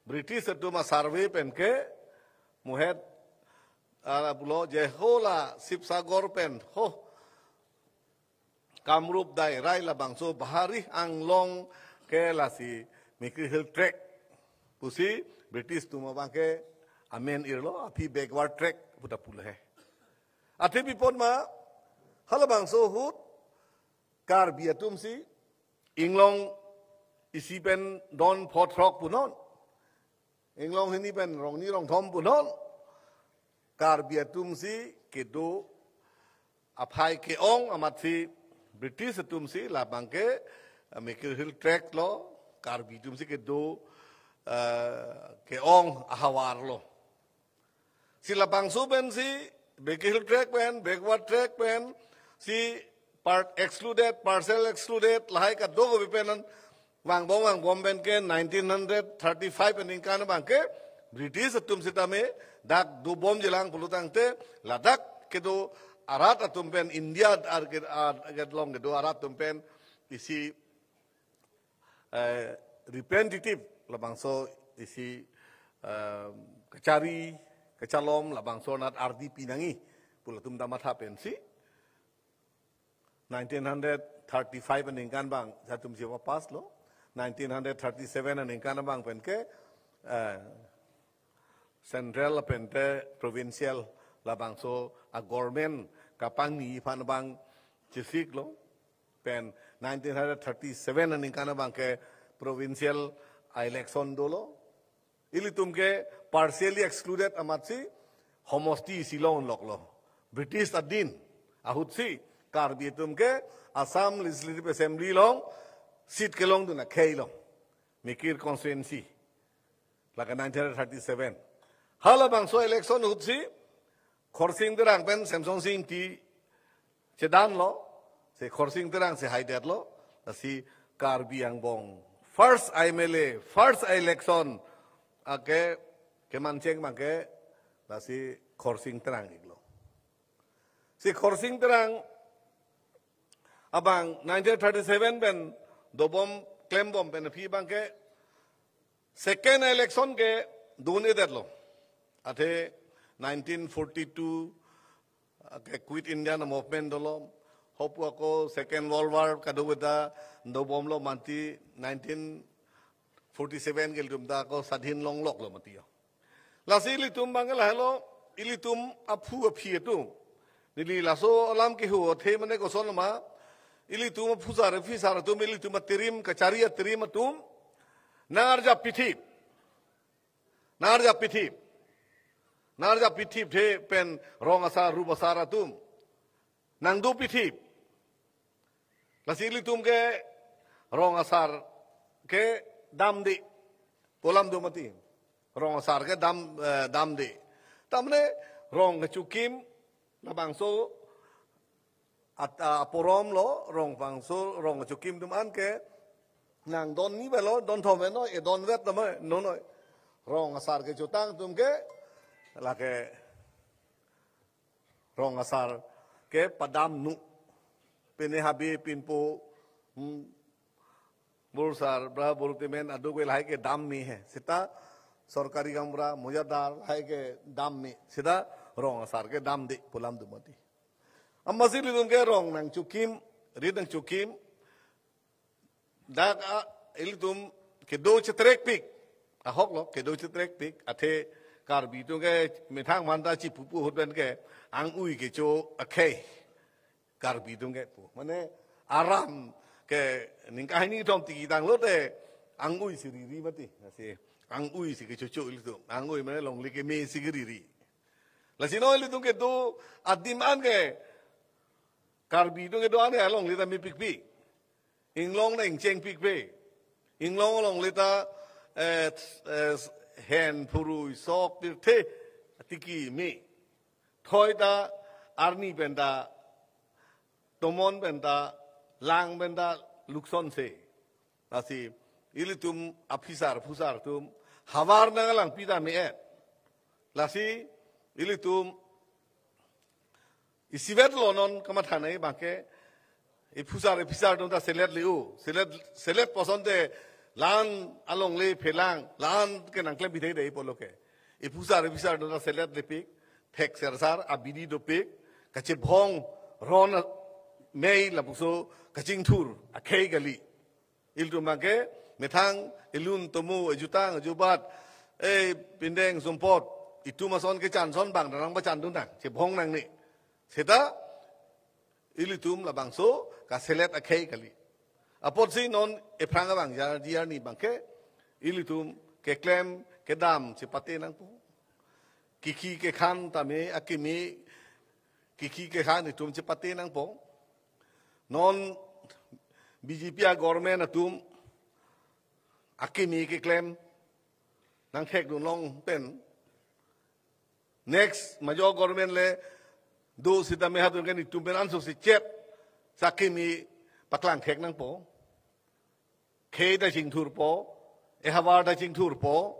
British atum a-survey pen ke muhet, ah, pulo je ho la Sibsagar pen ho Kamrup Dairai labangso Bahari Anglong ke lasi Mikir Hill Tract pusi British atum abangke amen irlo, aphi backward tract puta pulo he. Athe pi apot ma halabangso ahut Karbi atumsi inglong isi pen don pho throk punon, inglong hini pen rongni rongthom punon, Karbi atumsi kedo aphai ke-ong amatsi British atumsi labangke, eh, Mikir Hill Tract lo, Karbi atumsi kedo, eh, ke-ong ahavar lo. Si labangso pensi Mikir Hill Tract pen, backward tract pen, si part excluded, parcel excluded, lahai kadokave pen an vangbom vangbom pen ke nineteen hundred thirty-five aningkan abangke British atum sitame dak dobomji lang pulo tangte, ladak kedo arat atum pen, India ar ke, ar ke along kedo arat atum pen isi, eh, representative labangso isi, eh, kachari kachalom labangso anat ardi pinangji pu latum ta matha pensi nineteen hundred thirty-five aningkan abang jat atumsi pass lo. Nineteen hundred thirty-seven aningkan abang pen ke, eh, central pen te provincial labangso a-government kapangni aphan abang chesik lo. Pen nineteen hundred thirty-seven aningkan abangke provincial election dolo. Ilitum ke partially excluded amatsi homosti isi long loklo. British adin ahutsi Karbi atum ke Assam Legislative Assembly along seat kelongdun akhei lo. Mikir constituency. Lake nineteen thirty-seven. Halabangso election ahutsi Khorsing Terang pen Semsonsing Ingti chedanlo. Si Khorsing Terang si haidetlo. Lasi Karbi Anglong first M L A, first election ake kemancheng abangke lasi Khorsing Terang iklo. Si Khorsing Terang abang nineteen thirty-seven pen dobom klembom pen aphi abangke second election ke dun-edetlo. Athe nineteen forty-two ke Quit India Movement dolo. Hopu ako Second World War kado beta dobomlo mati, nineteen forty-seven ke ilitum ta ako sadhin longloklo mati yo. Lasi ilitum abangke lahelo, ilitum aphu aphi atum. Neli laso alam kehu athe mane koson ma, ilitum aphusar aphisar atum, ilitum atirim, kachari atirim atum nangarjap pithip. Nangarjap pithip. Nangarjap pithip the pen rong asar rup asar atum nangdo pithip. Lasi ilitum ke rong asar ke damde pu alam do mati. Rong asar ke dam, eh, damde. Tamne rong kechokim labangso at, ah, aporomlo, rong bangso, rong kechokim atum anke nangdon ni belo, don thom belo, edon vet nama, no, no. Rong asar kechotang atum ke lake rong asar kepadam nu. Pine habe pinpo, hmm, bursar, bra burtimen adu ke lahai kedam me he. Seta sorkari gaonbura, mojadar lahai kedam me. Seta rong asar kedamde pu alam do mati. Amatsi ilitum ke rong nangchokim, rit nangchokim. Dak a, ilitum kedo chetrekpik. Ahoklo, kedo chetrekpik. Athe Karbi atum ke methang manta chipupu ahut pen ke angui kecho akhei Karbi atum ke pu. Mane aram ke ningkan hini thom tiki tanglo te angui si riri mati. Lasi angui si kechocho ilitum. Angui mane longle keme si keriri. Lasi non ilitum kedo adim an ke Karbi atum kedo an ke alongle ta mepikpik. Inglong ta ingchengpikpe. Inglong alongle ta, eh, eh, hen phurui sok pirthe tiki me. Thoi ta arni pen ta, tomon pen ta, lang pen ta luksonse. Lasi ilitum aphisar phusar atum havar nanglang pita me-et. Lasi ilitum isivet lo non kamatha nai abangke, iphusar iphisar atum ta selet le-o. Selet, selet puson te la-an alongle phelang, la-an ke nangklem bidai dei pulo ke. Iphusar iphisar atum ta selet lepik, thek sersar, abidi dopik, kachebhong ron mei lapuso kachingthur akhei kali. Ilitum abangke methang, ilun tomo, ejutang, ejubat, eh, pindeng sumpot, itum ason kechan ason bang nangpachan dun nang, chebhong nangne. Seta ilitum labangso kaselet akhei kali. Apotsi non ephrang abang jar diar ni abangke ilitum keklem kedam chepate nangpo. Kiki kekhan tame akimi, kiki kekhan itum chepate nangpo. Non B J P a-government atum akimi keklem nangthek dun long pen next major government le do sitame hatun ke netum pen ansose chet sa akimi paklang thek nangpo. Khei ta chingthurpo, ehavar ta chingthurpo.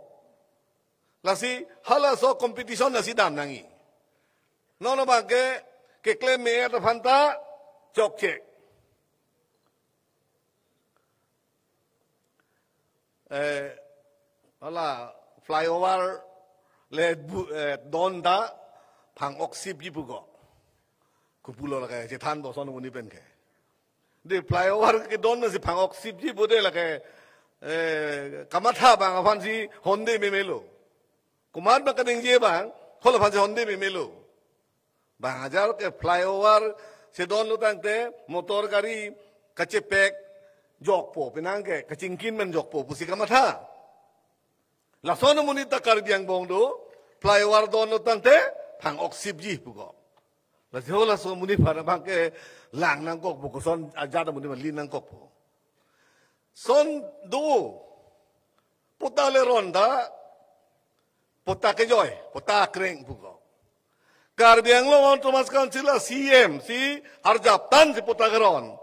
Lasi halaso competition lasi dam nangji. Non abangke keklem me-et aphan ta chokche. Eh, hala flyover le bu-, eh, don ta phang-ok sipji pu ko. Kopulo lake chethan boson muni pen ke. De flyover kedon si phang-ok sipji pu de lake, eh, kamatha abang aphansi honde memelo. Komat abang kaningje abang, hol aphansi honde memelo. Bang hajar ke flyover chedonlo tangte motor gari kachepek jokpo, penang ke kachingkin men jokpo pusi kamatha. Lason amonit ta Karbi angbong do, flyover donlo tangte phang-ok sipji pu ko. Lasi ho laso amonit aphan abangke lang nangkokpo, koson ajat amonit aphan lin nangkokpo. Son do, Patta le ron ta, patta kejoi, patta kreng pu ko. Karbi Anglong Autonomous Council a-C E M si arjaptan si patta keron.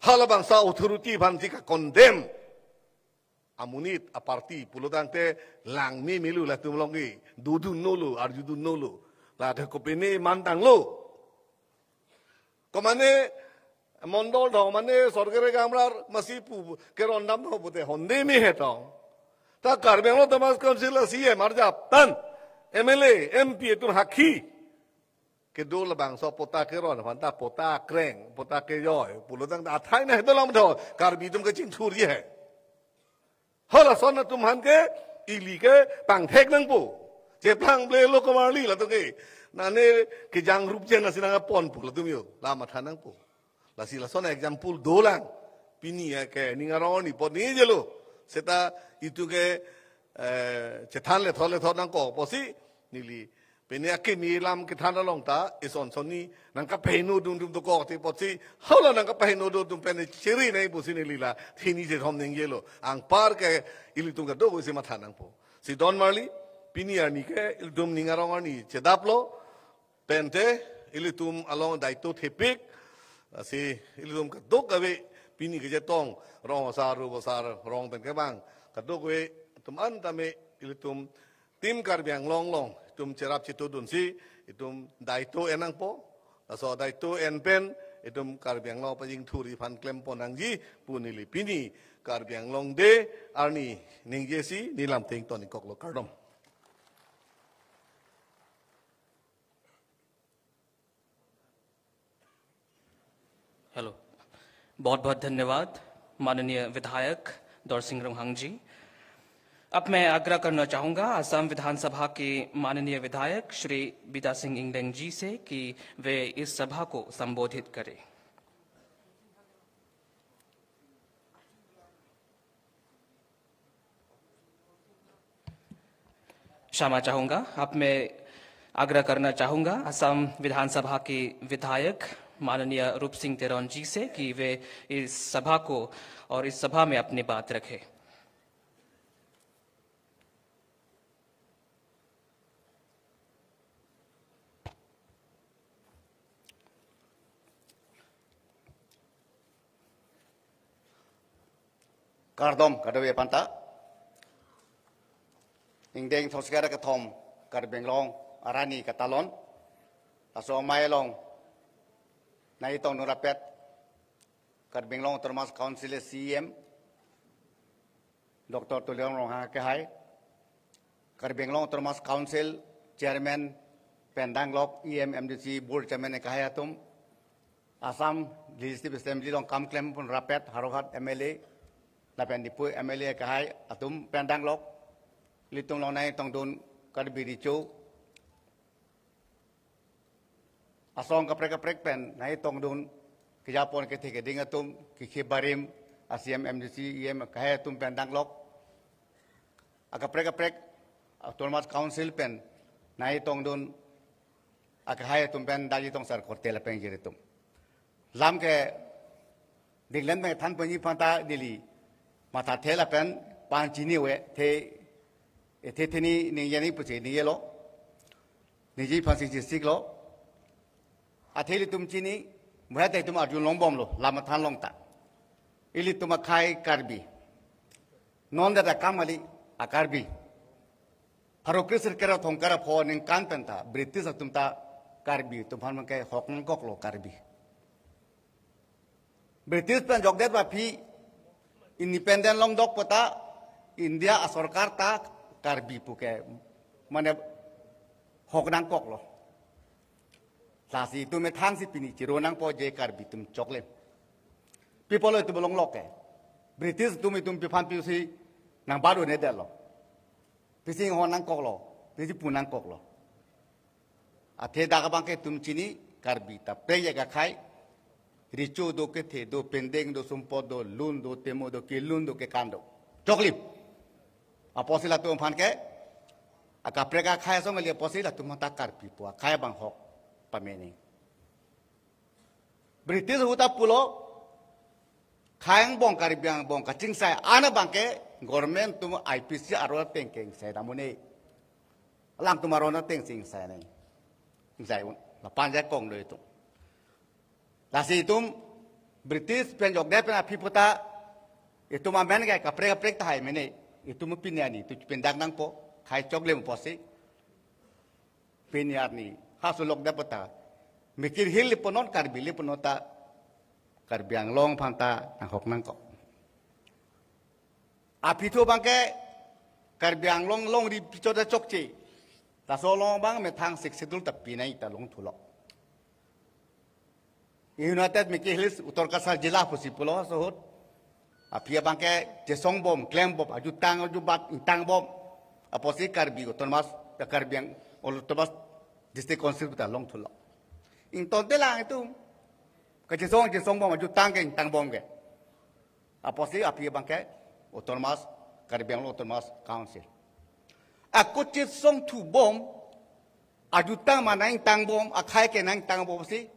Halabangso authority aphan si ka-condemn. Amonit, a-party pulotangte langme melo latum along ke, dodun nolo, arjudun nolo. Lake kopine mantanglo. Komane mondol dong, mane sorkari gamrar masi pu keron dam dong pute honde me hetong. Ta Karbi Anglong Autonomous Council a-C E M arjaptan, M L A, M P atum hakhi kedo labangso patta keron aphan ta patta kreng, patta kejoi pulotangte athai na hedo lam do, Karbi atum kachingthurji he. Halason atum aphan ke ili ke pangthek nangpo. Cheplang ble lo komarli latum ke. Nane kejang rup jen nasi nangpon pu latum yo. Lam matha nangpo. Lasi lason example dolang. Pini ya ke ning arong arni apot ningjelo. Seta itum ke, eh, chethan lethot lethot nangkok apotsi neli pini akimi lam kethan along ta ison sonni nangkapaheno dundun dokok ti apotsi, hala nangkapaheno do atum pen chiri nai pusi neli la thini chethom ningjelo. Anpar ke ilitum kadokave si matha nangpo. Si don marli, pini arni ke ilitum ning arong arni chedaplo, pente ilitum along daito thepik, si ilitum kadokave pini kachetong, rong asar, rup asar, rong pen kevang, kadokave atum an tame ilitum Team Karbi Anglong along itum cherap chetudunsi itum daito en nangpo. Laso daito en pen itum Karbi Anglong pajingthurji aphan klempon nangji pu neli pini Karbi Anglong Day arni ningjesi neli lam te ington ingkoklo, kardom. Hello, बहुत बहुत धन्यवाद माननीय विधायक दौरसिंह रोंहांग जी। अब मैं आग्रह करना चाहूंगा असम विधानसभा के माननीय विधायक श्री बीदा सिंह इंगडेंग जी से कि वे इस सभा को संबोधित करें। क्षमा चाहूंगा, अब मैं आग्रह करना चाहूंगा असम विधानसभा के विधायक माननीय रूप सिंह तेरौन जी से कि वे इस सभा को और इस सभा में अपनी बात रखें। Kardom kadokave aphanta. Ingdeng throksi ra kethom Karbi Anglong arni katalon. Laso amei along nangtongdun rapet Karbi Anglong Autonomous Council C E M Doctor Tuliram Ronghang akehai, Karbi Anglong Autonomous Council Chairman pen danglok, E M, M D C, Board Chairman akehai atum, Assam Legislative Assembly along kam klempon rapet Howraghat M L A lapen Diphu M L A akehai atum pen danglok, ilitum along nangtongdun Karbi Recho asong kaprek kaprek pen nangtongdun, kejapon kethe keding atum, kekhi barim, a-C E M, M D C, E M akehai atum pen danglok, akaprek kaprek Autonomous Council pen nangtongdun akehai atum pen dali tong sar korte lapen jiri atum. Lam ke dinglen pen than ponji aphanta neli mathathe lapen pangchini ave, the, ethe theni ningjeni pusi ningjelo. Ningje aphansi chisiklo. Athe ilitum chini, muheta itum arjulongbomlo, lam mathan along ta. Ilitum akhei Karbi. Non data kam kali a-Karbi. Pharo kre sirkep ra thomkep ra pho ningkan pen ta British atum ta Karbi atum aphan abangke hok nangkoklo Karbi. British pen jokdet aphi independent longdok pu ta India asorkar ta Karbi pu ke mane hok nangkoklo. Lasi itum methang si pini chiro nangpo je Karbi atum choklim. Pi apotlo itum longlo ke. British atum itum pi aphan pusi nangbadu ne detlo. Pisi inghon nangkoklo, pisi pu nangkoklo. Athe dak abangke itum chini Karbi ta pei ya kakhai. Recho do, kethe do, pendeng do, sumpot do, lun do, temo do, kelun do, kekan do. Choklim. Apotsi latum aphan ke, akaprek akhei asong kali apotsi latum aphanta Karbi pu akhei abang hok pameni. British ahut ta pulo, khei angbong Karbi angbong kachingsai an abangke Government atum I P C aro ateng ke ingsai dam un-e. Alangtum aro ateng si ingsai nang. Ingsai un. Lapu-an jakong do itum. Lasi itum British pen jokdet pen aphi puta itum amen ke kaprek kaprek tahai mene. Itum pini arni itum pindak nangpo. Khei choklim pusi. Pini arni ha sulok da pata. Mikir Hill li punon, Karbi li punon ta, Karbi Anglong aphan ta nanghok nangkok. Aphi thu abang ke Karbi Anglong longri pichot ta chokche. Laso along abang methang Sixth Schedule ta pinai ta longthulo. United Mikir Hills Uttar Kacha Jilla pusi pulo sohot. Aphi abang ke chesong bom, klem bom, ajutang ajubat ingtang bom. Apotsi Karbi Autonomous, ya Karbi Ang-, Autonomous District Council puta longthulo. Ingtonte lang itum. Kachesong, chesong bom, ajutang ke ingtang bom ke. Apotsi aphi abang ke Autonomous, Karbi Anglong Autonomous Council. Ako chesong thu bom, ajutang ma nangtang bom, akhei ke nangtang bomsi.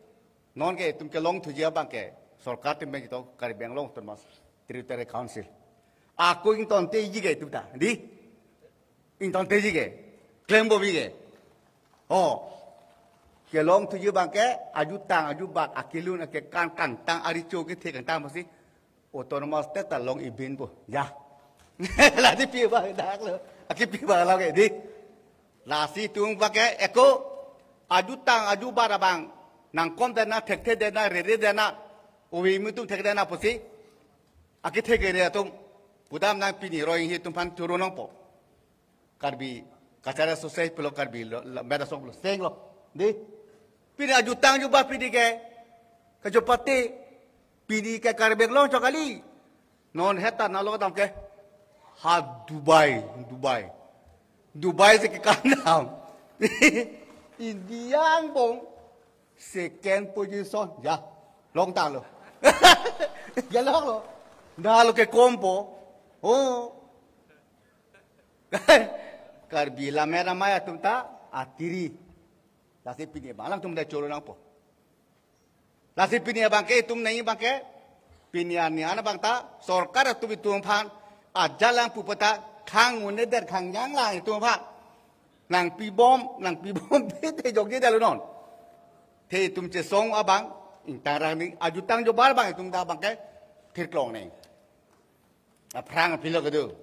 Non ke itum kelongthuji abang ke sorkar atum pen kito Karbi Anglong Autonomous Territory Council. Ako ingtonteji ke itum ta, di? Ingtonteji ke. Klem bomji ke. Oh. Kelongthuji abang ke ajutang ajubat, akelun akekan, kangtang, arecho kethe kangtang bomsi. Autonomous State ta long-ibin po. Ya. Lasi pi abang dak lo. Akipi abang lo ke, di? Lasi itum abang ke ako ajutang ajubat abang nangkomdet nang, thekthedet nang, reredet nang. Ove atum thekthedet nang pusi. Akethe kere atum. Pudam nang pini roi-inghi atum aphan choro nangpo. Karbi Kachari Association pulo, Karbi lo, lo, Meda Song pulo, seng lo. Di? Pini ajutang ajubat pini ke, kejopate, pini ke Karbi Anglong chot kali. Non heta nalo dam ke. Ha Dubai, Dubai. Dubai si kekan dam. India angbong second position. Ya, longtanglo. Ya, longlo. Nalo kekompo. Oh. Karbi Lammet Amei atum ta atiri. Lasi pini abang alangtum ta choro nangpo. Lasi pini abang ke itum nai abang ke. Pini arni an abang ta sorkar atum itum aphan ajat lang pu puta khang un-edet, khang jang lang itum aphan. Nangpi bom, nangpi bom, bete jokje dalo non. Te itum chesong abang, ingtang rang ni, ajutang ajubat abang itum ta abang ke thirklong nang. Aphrang apilo kedo.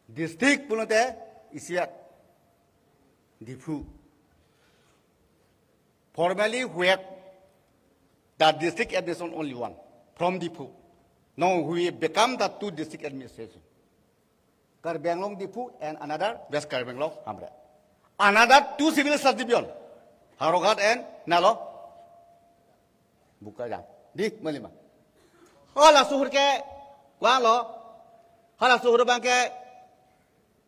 District pulote isiat Diphu. Formerly we had the district administration only one from Diphu. Now we become the two district administration. Karbi Anglong Diphu and another West Karbi Anglong Hamren. Another two civil subdivision, Howraghat and nalo Bokajan. Di, malima. Hala suhur ke, vanglo. Hala suhur abang ke,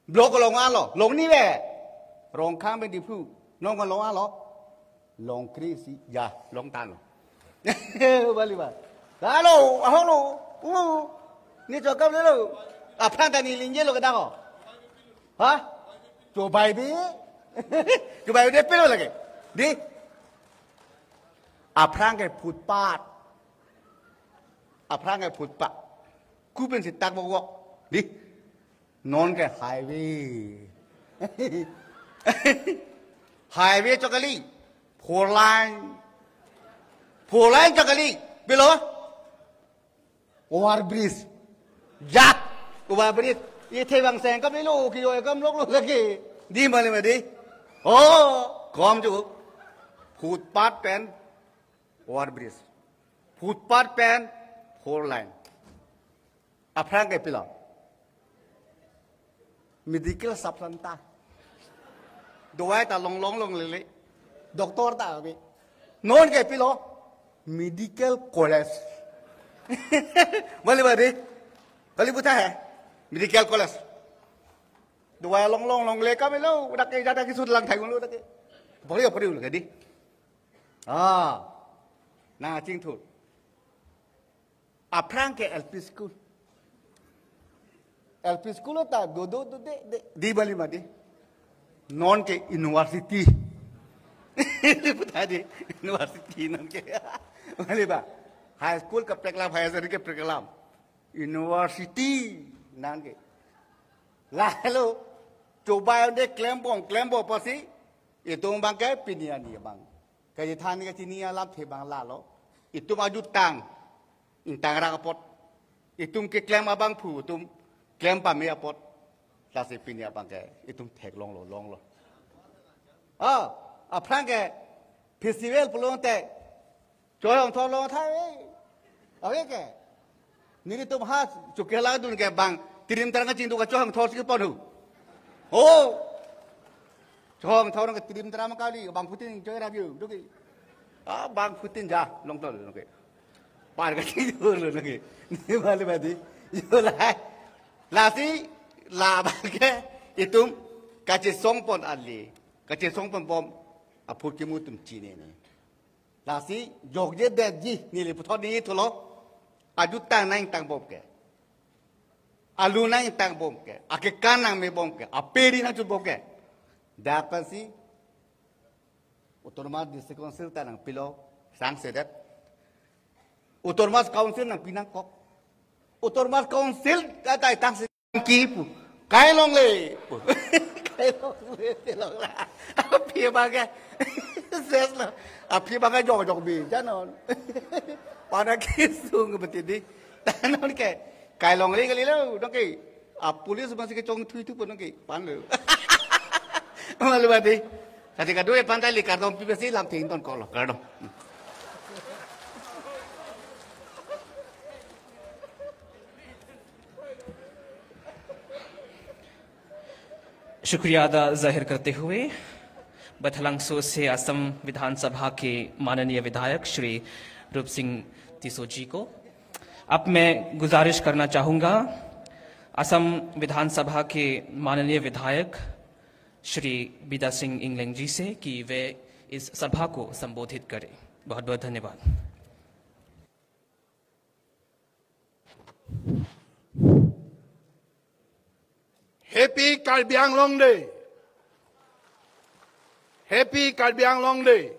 block along vanglo. Longni ve. Rongkhang pen Diphu. Non along vanglo. Longkri si, ya, longtanglo. Malima. Lalo, ahoklo. Uh. Ne chokam lelo. Aphrang ta ne lingjelo kedang ho. Ha? Chobai bi. Chobai bi de pelo lagi. Di. Aphrang ke footpath. Aphrang ke footpath. Ku pensi tak bok bok. Di. Non ke highway. Highway chot kali. Four lane. Four lane chot kali. Pilo? Over bridge. Jak. Over bridge. Ithe bang seng kam lelo, kiyo kam lok lo lagi. Di, malima di. Oh, kom ju. Footpath pen over bridge. Footpath pen four lane. Aphrang ke pilo? Medical sub center. Dawai ta longlong longlele. Doctor ta ave. Non ke pilo? Medical college. Malima di. Kali puta hai. Medical college. Dawai longlong longle kam lelo. Dak ke jada kisut lang thai lo dak ke. Pori pori lo di. Ah. Nangchingthur. Aphrang ke L P school. L P school ta do do do de de. Di, malima di. Non ke university. Puta di, university non ke. Malima. High school kaprek alam, higher secondary kaprek alam. University. Nang ke. Lalo, chobai un-e klembom, klembom apotsi, itum abang ke pini arni abang. Kachethan kachini alamthe abang lalo. Itum ajutang, ingtang rak apot. Itum keklem abangphu, itum klem pame apot. Lasi pini abang ke, itum theklonglo, longlo. Ah, aphrang ke, festival pulote, chohong thor long thai, eh. Ave ke. Nelitum ha, chukela dun ke bang, tirim tarang chingduk ke chohong thor si pon hu. Oh. Chohong thor ke tirim tarang kali, bangphutin choi rabiu, duki. Ah, bangphutin ja, long tol, duki. Par kachingduk lo, duki. Ni bali badi, yo lai. Lasi, la abang ke, itum, kachesong pon ali, kachesong pon bom, aphu kimu itum chinine. Lasi jokje detji neli puthot neli thulo. Ajutang nangtang bom ke. Alu nangtang bom ke. Akekan nangme bom ke. Aperi nangchut bom ke. Dak pensi Autonomous District Council ta nangpilo sangsedet. Autonomous Council nangpi nangkok. Autonomous Council ta ta tangsi ki pu. Kai longle pu. Kai longle, te longla. Aphi abang ke. Ses lo. Aphi abang ke jok jok bi janon. Pada kisung betul di. Tanon ke. Kai longle kali lo, dong ke. A police masih kechong thui thui pun dong ke. Pan lo. Malu badi. Tadi kadua ya pantai li kardom pi besi lam ting ton kolo. Kardom. शुक्रिया अदा जाहिर करते हुए बथलांगसो से असम विधानसभा के माननीय विधायक श्री रूप सिंह तीसो जी को। अब मैं गुजारिश करना चाहूंगा असम विधानसभा के माननीय विधायक श्री बिदा सिंह इंगलेंग जी से कि वे इस सभा को संबोधित करें। बहुत बहुत धन्यवाद। Happy Karbi Anglong Day. Happy Karbi Anglong Day.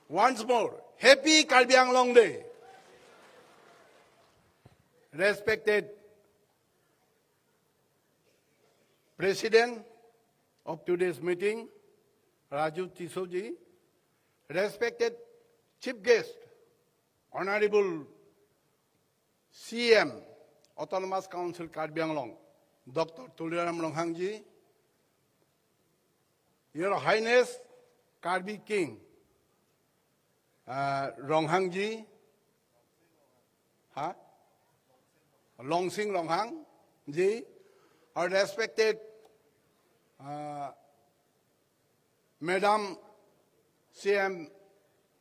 Once more, Happy Karbi Anglong Day. Respected President of today's meeting, Raju Tisso ji, respected Chief Guest, Honorable C M, Autonomous Council Karbi Anglong, Doctor Tuliram Ronghang ji, Your Highness, Karbi King, uh, Ronghang ji, huh? Longsing Ronghang ji, our respected, uh, Madam C M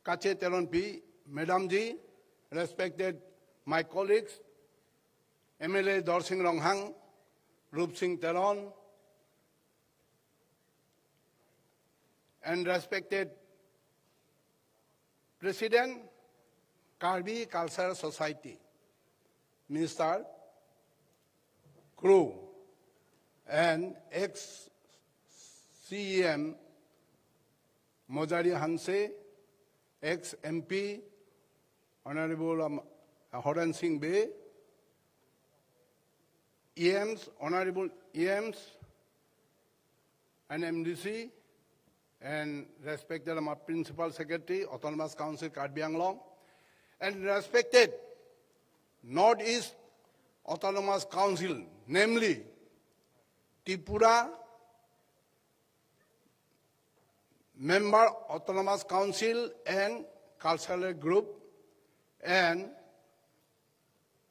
Kache Teronpi, Madam ji, respected my colleagues, M L A Dorsing Ronghang, Rupsing Teron, and respected President, Karbi Cultural Society, Mister Kro, and ex C E M Mojari Hanse, ex M P, Honorable, um, Horen Singh Bey, E Ms, Honorable E Ms, and M D C, and respected, um, Principal Secretary, Autonomous Council Karbi Anglong, and respected Northeast Autonomous Council, namely Tripura, Member Autonomous Council and Cultural Group, and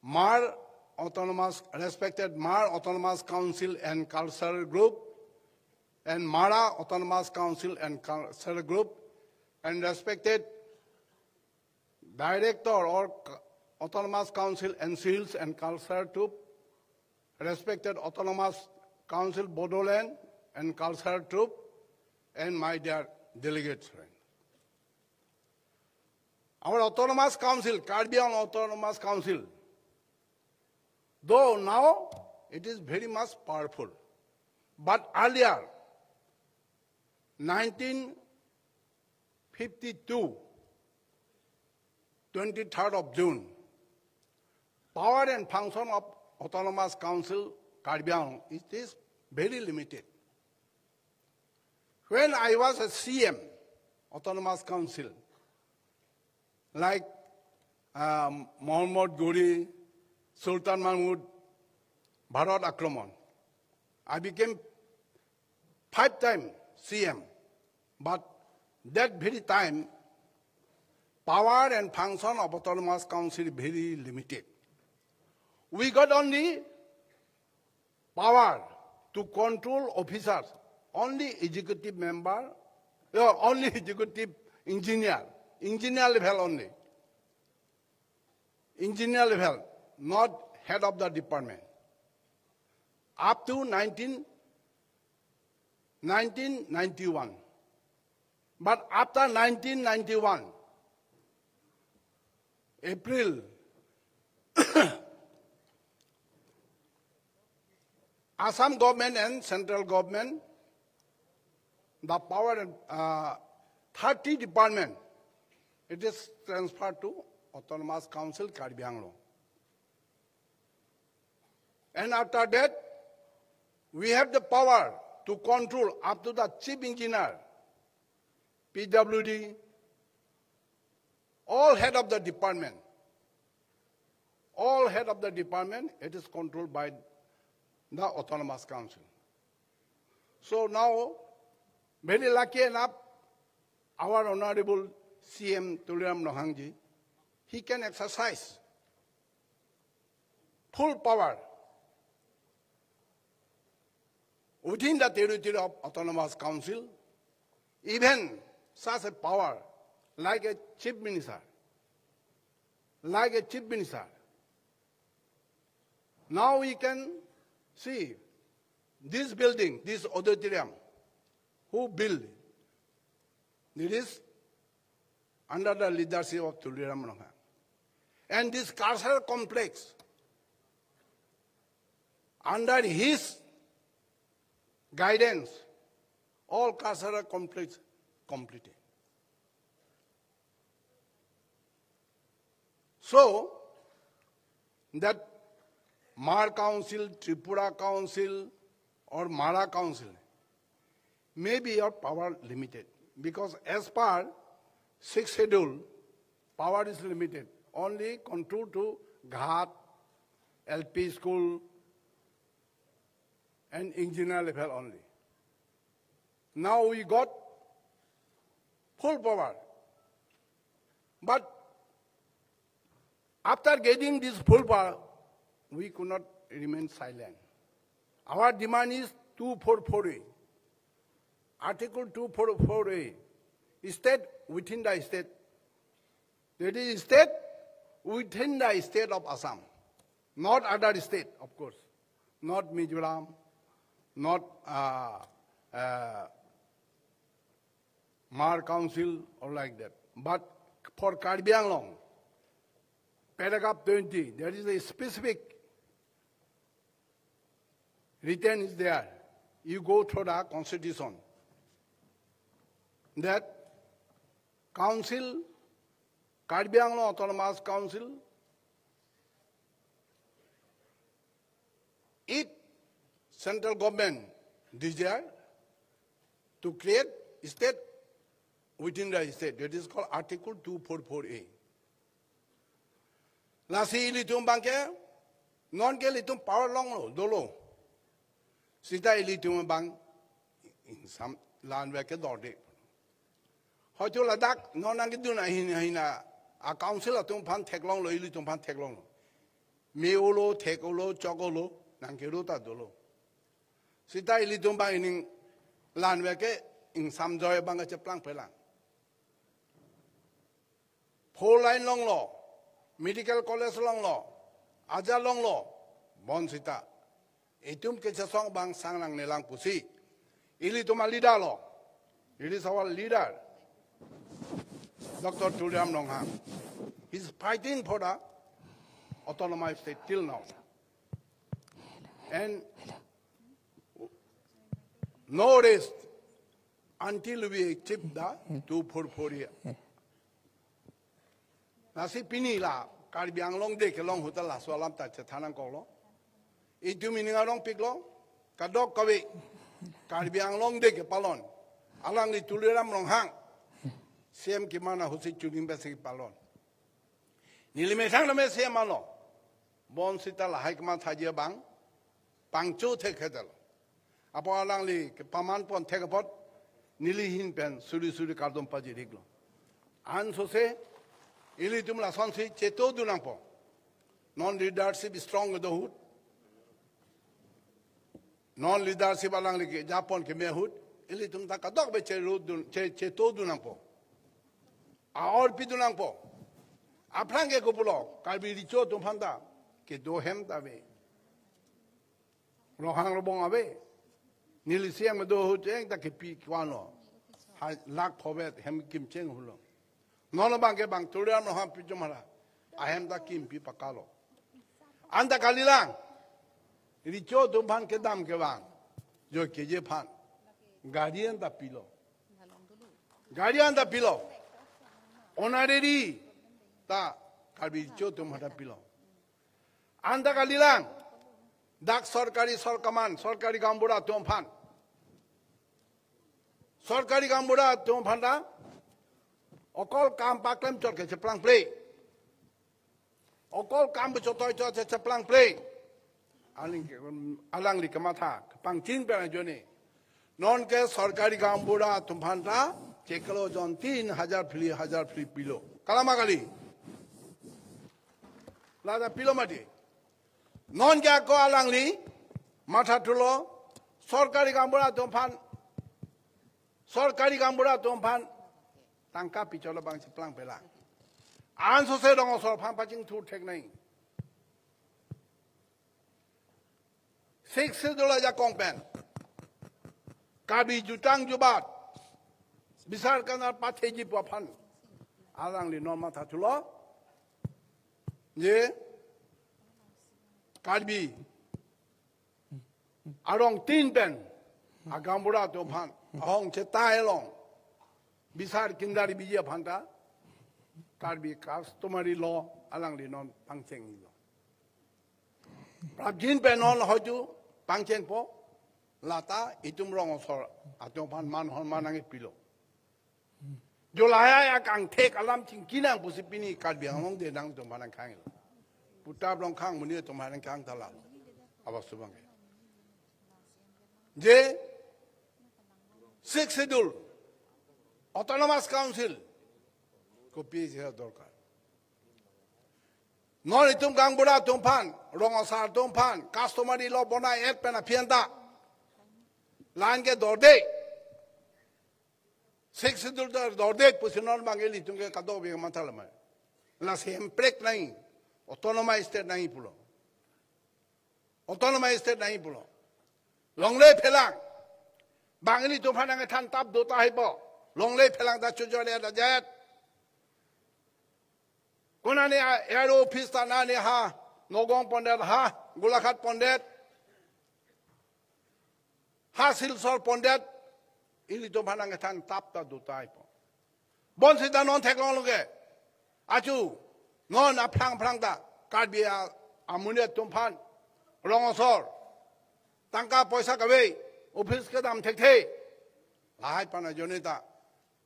Hmar Autonomous, respected Hmar Autonomous Council and Cultural Group, and Mara Autonomous Council and Cultural Group, and respected Director or C-, Autonomous Council N C Hills and Cultural Troupe, respected Autonomous Council Bodoland and Cultural Troupe, and my dear delegates friend. Our Autonomous Council, Karbi Anglong Autonomous Council, though now it is very much powerful, but earlier, nineteen fifty-two, twenty-third of June, power and function of Autonomous Council Karbi Anglong, it is very limited. When I was a C M, Autonomous Council, like um, Mohammad Ghori, Sultan Mahmud, Bharat Akraman, I became five time C M. But that very time, power and function of Autonomous Council very limited. We got only power to control officers, only executive member, uh, only executive engineer, engineer level only. Engineer level, not head of the department. Up to nineteen, nineteen ninety-one. But after nineteen ninety-one, April, Assam government and central government, the power, uh, thirty department, it is transferred to Autonomous Council Karbi Anglong. And after that, we have the power to control up to the chief engineer, P W D, all head of the department. All head of the department, it is controlled by the Autonomous Council. So now, very lucky enough, our Honorable C M Tuliram Ronghang ji, he can exercise full power within the territory of Autonomous Council, even such a power like a chief minister, like a chief minister. Now we can see this building, this auditorium, who built? It is under the leadership of Tuliram Ronghang. And this cultural complex, under his guidance, all cultural complex completed. So, that Hmar Council, Tripura Council, or Mara Council, maybe your power limited. Because as per Sixth Schedule, power is limited. Only control to ghat, L P school, and engineer level only. Now we got full power. But after getting this full power, we could not remain silent. Our demand is two four four A. Article two four four A. State within the state. That is state within the state of Assam. Not other state, of course. Not Mizoram, not uh, uh, Hmar Council or like that. But for Karbi Anglong, paragraph twenty, there is a specific written is there. You go through the constitution. That council, Karbi Anglong Autonomous Council, if central government desire to create state within the state, that is called Article two four four A. Lasi ilitum abangke, non ke ilitum power longlo, dolo. Sita ilitum abang, ingsam la-an vek ke dorde. Hoito ladak, non nangkedun ahin, ahin a, a council atum aphan theklonglo, ilitum aphan theklonglo. Me-olo, thek-olo, chok-olo, nangkeru ta dolo. Sita ilitum abang ining la-an vek ke ingsam joi abang kacheplang pelang. Four line longlo, medical college longlo, aja longlo, bonsita. Itum kechesong abang sang nangnelang pusi. Ilitum aleader lo. It is our leader, Doctor Tuliram Ronghang. He's fighting for the autonomous state till now. And no rest until we achieve the two four four A. Lasi pini la Karbi Anglong Day kelong ahut ta laso alam ta chethan nangkoklo. Itum ining arong piklo, kadokave Karbi Anglong Day kepalon. Alangli Tuliram Ronghang, C M keman ahutsi chuning besi kepalon. Neli methang name C M alo. Bonsita lahai kemathaji abang pangcho thekthelo. Apot alangli kepaman pon thek apot neli ahin pen suri suri kardom pajiriklo. Ansose ilitum lasonsi chetodun nangpo. Non leadership strong kedo ahut, non leadership alangli kejapon keme ahut, ilitum ta kadokave cherudun, che, chetodun nangpo. Aor pidun nangpo. Aphrang ke kopulo, Karbi Recho atum aphanta kedo ahem ta ave. Ronghang Rongbong ave. Neli C M kedo ahut jeng ta kepi kwano. Ha, lakh phovet hem kimcheng hulo. Non abang ke bang Tuliram Ronghang pi jomara. Ahem ta kimpi pakalo. Anta kalilang. Recho atum aphan kedam kevang. Joike je aphan. Gari anta pilo. Gari anta pilo. Honorary ta Karbi Recho atum aphanta pilo. Anta kalilang. Dak sorkari sorkaman, sorkari gaonbura atum aphan. Sorkari gaonbura atum aphanta okol kam paklem chot ke cheplangple. Okol kam bechotoi chot ke cheplangple. Aling ke, alangli kematha, kepangching pen ajoine. Non ke sorkari gaonbura atum aphanta, chiklo jon tin hajar phli, hajar phli pilo. Kalama kali. Lata pilo mati. Non ke ako alangli, mathathulo, sorkari gaonbura atum aphan, sorkari gaonbura atum aphan, tangka pichotlo abang cheplangpelang. Ansose rong asor aphan pachingthur thek nang. Sixth Schedule ajakong pen. Karbi jutang jubat. Bisar kanar patheji pu aphan. Alangli non mathathulo. Je. Karbi arong tin pen agaonbura atum aphan ahong chetai along bisar kindari biji aphanta Karbi customary law alangli non pangchenglo. Prapjin pen non hoitu pangchengpo, lata itum rong asor atum aphan man honman nangkepilo. July akangthek alam chingki nang pusi pini Karbi Anglong Day nangtum aphan nangkhanglo. Putap Rongkhang amonit atum aphan nangkhang tala. Awas subang ke. Je Sixth Schedule, Autonomous Council, kopi je dorkar. Non itum gaonbura atum aphan, rong asar atum aphan, customary law bonai-et pen aphi anta. La-an ke dorde. Sixth Schedule ta dorde pusi non abang ilitum ke kadokave matha lama. Lasi hemprek nangji, autonomous state nangji pulo. Autonomous state nangji pulo. Longle phelang. Bang ilitum aphan nangkethan tap do tahai po. Longle phelang ta chojor-et ajat. Konane a-, A R O office ta nane ha Nagaon pondet, ha Golaghat pondet, ha Silchar pondet, ilitum aphan nangkethan tap ta do tahai po. Bonsita non theklonglo ke. Achu, non aphrang aphrang ta Karbi a-, amonit atum aphan, rong asor, tangka poisa kave, office kedam thekthe. Lahai aphan ajoine ta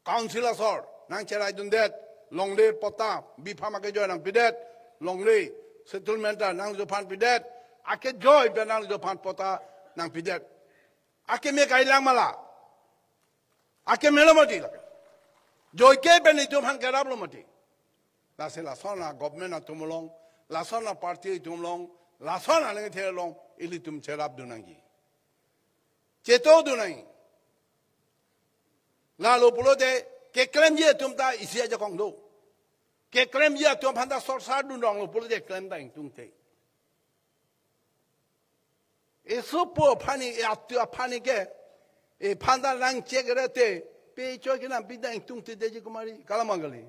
Council asor nangcheraidundet, longle patta, biphama kejoi nangpidet, longle settlement ta nanglitum aphan pidet, akejoi pen nanglitum aphan patta nangpidet. Akeme kailang ma la. Akemelo mati la. Joike pen itum aphan keraplo mati. Lasi lason a-government atum along, lason a-party atum along, lason a-nangkethe along, ilitum cherapdun nangji. Chetodun nangji. Lalo pulote keklemji atum ta isi ajakong do. Keklemji atum aphanta sorsar dun ronglo pulote klem ta ingtungte. Esopo aphani, e atu aphani ke, ephanta nangchek rete, pe choi ke nampi ta ingtungte deji kumari, kalama kali.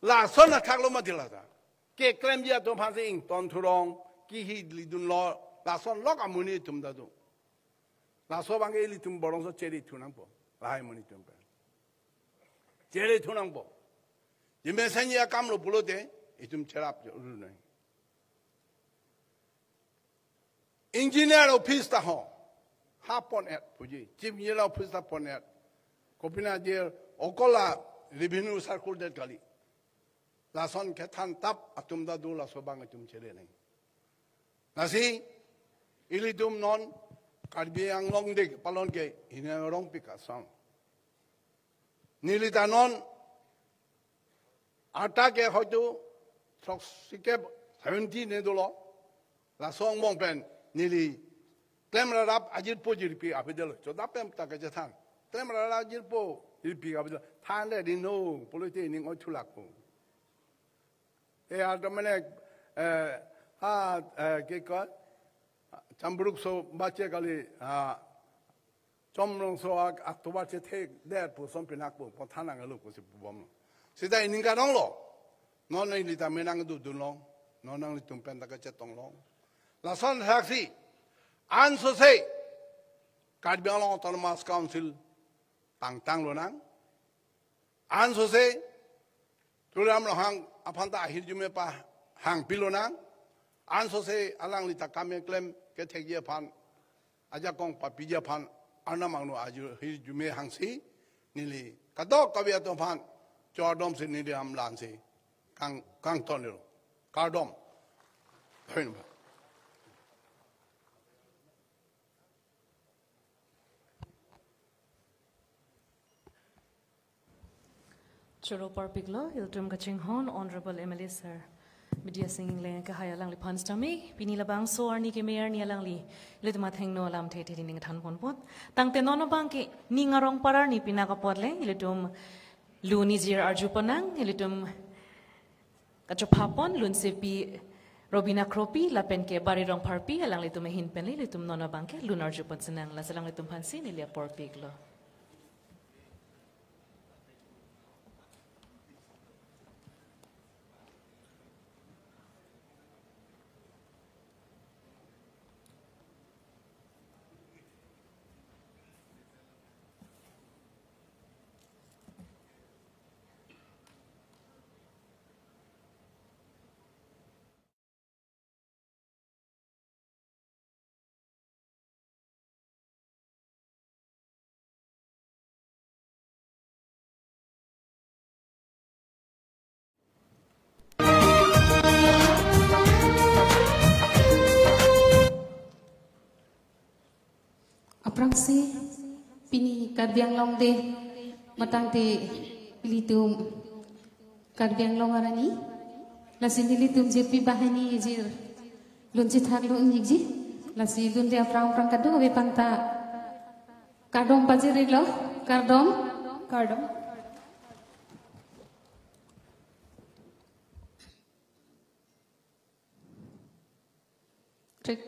Lason athaklo mati lata. Keklemji atum aphansi ington thurong, kihi lidunlo, lason lok amonit atum ta do. Laso abang ke ilitum borongso cherethu nangpo. Lahai amonit atum pen. Cherethu nangpo. Jemesen ya kamlo pulote, itum cherap jo ru nang. Engineer office ta ho, ha pon-et puji, Chief Engineer office ta pon-et. Kopinajir okola revenue circle det kali. Lason kethan tap atum ta do, laso abang itum chere nang. Lasi ilitum non Karbi Anglong Day palon ke inang rong pika sang. Neli ta non arta ke hoitu throksi ke seventy ne dolo. Laso angbong pen neli klem rarap ajirpo jirpi avedetlo. Chodap pen ta kachethan. Klem rarap ajirpo jirpi avedetlo. Than le dino polite ning oi thulak po. E arta mane, eh, ha, eh, ke ko, chambruk so bache kali, ah, chomrong so ak, aktoba chethe der pu som pinak pu, pu than nanglo pusi pu bomlo. Sita ining kanonglo. Non neli ta menang dudunlong. Non nanglitum pen ta kachetong long. Lason thaksi. Ansose Karbi Anglong Autonomous Council tangtang lonang. Ansose Tuliram Ronghang aphan ta ahirjume pahang pilonang. Ansose alangli ta kame klem kethekji aphan, ajakong papiji aphan, Arnam angno ahirjume hangsi neli kadokave atum aphan chordom si neli amlan si kang, kangton lo. Kardom. Dhonyobad. Choro parpiklo, ilitum kachinghon Honorable M L A Sir Bidya Sing Engleng kehai alangliphan sitame, pini labangso arni keme arni alangli ilitum athengno alamthe thedi ning than ponpon. Tangte non abang ke ning arong parar ni pinak apot le, ilitum lun ijir arju ponnang, ilitum kachopha pon lunsepi Robina Kropi lapen ke Bari Rongpharpi alanglitum ahin pen le ilitum non abang ke lun arju pon sinang, lasi alanglitum aphansi neli apor piklo. Aphrangsi pini Karbi Anglong Day matangte ilitum Karbi Anglong arni, lasi nelitum jirpi banghini ijir lun chethaklo un-ikji, lasi lunde aphrang aphrang kadokave aphan ta kardom pajir-iklo, kardom. Kardom. Trik.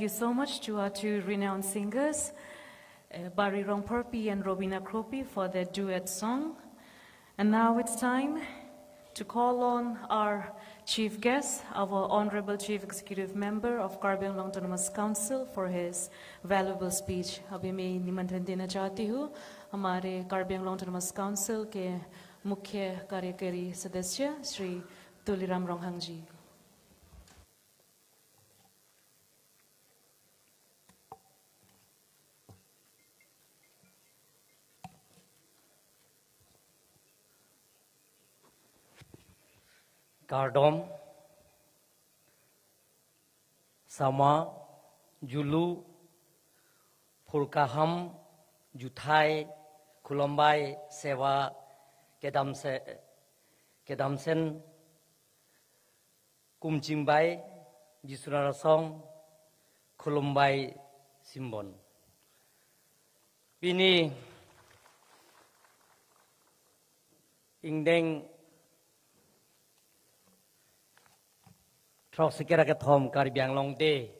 Thank you so much to our two renowned singers, uh, Bari Rongphar P and Robina Kropi, for their duet song. And now it's time to call on our chief guest, our Honorable Chief Executive Member of Karbi Anglong Autonomous Council, for his valuable speech. अभी मैं निमंत्रण देना चाहती हूँ हमारे कार्बी Anglong autonomous council के मुख्य कार्यकारी सदस्य श्री तुलीराम रोंगहांग जी। Kardom, Sama, Julu, Phurkaham, Juthai, Khulombai, Seva, Kedamse, Kedamsen, Kumchingbai, Jisunarasong, Khulombai, Simbon. Pini ingdeng throksi kre ra kethom Karbi Anglong Day,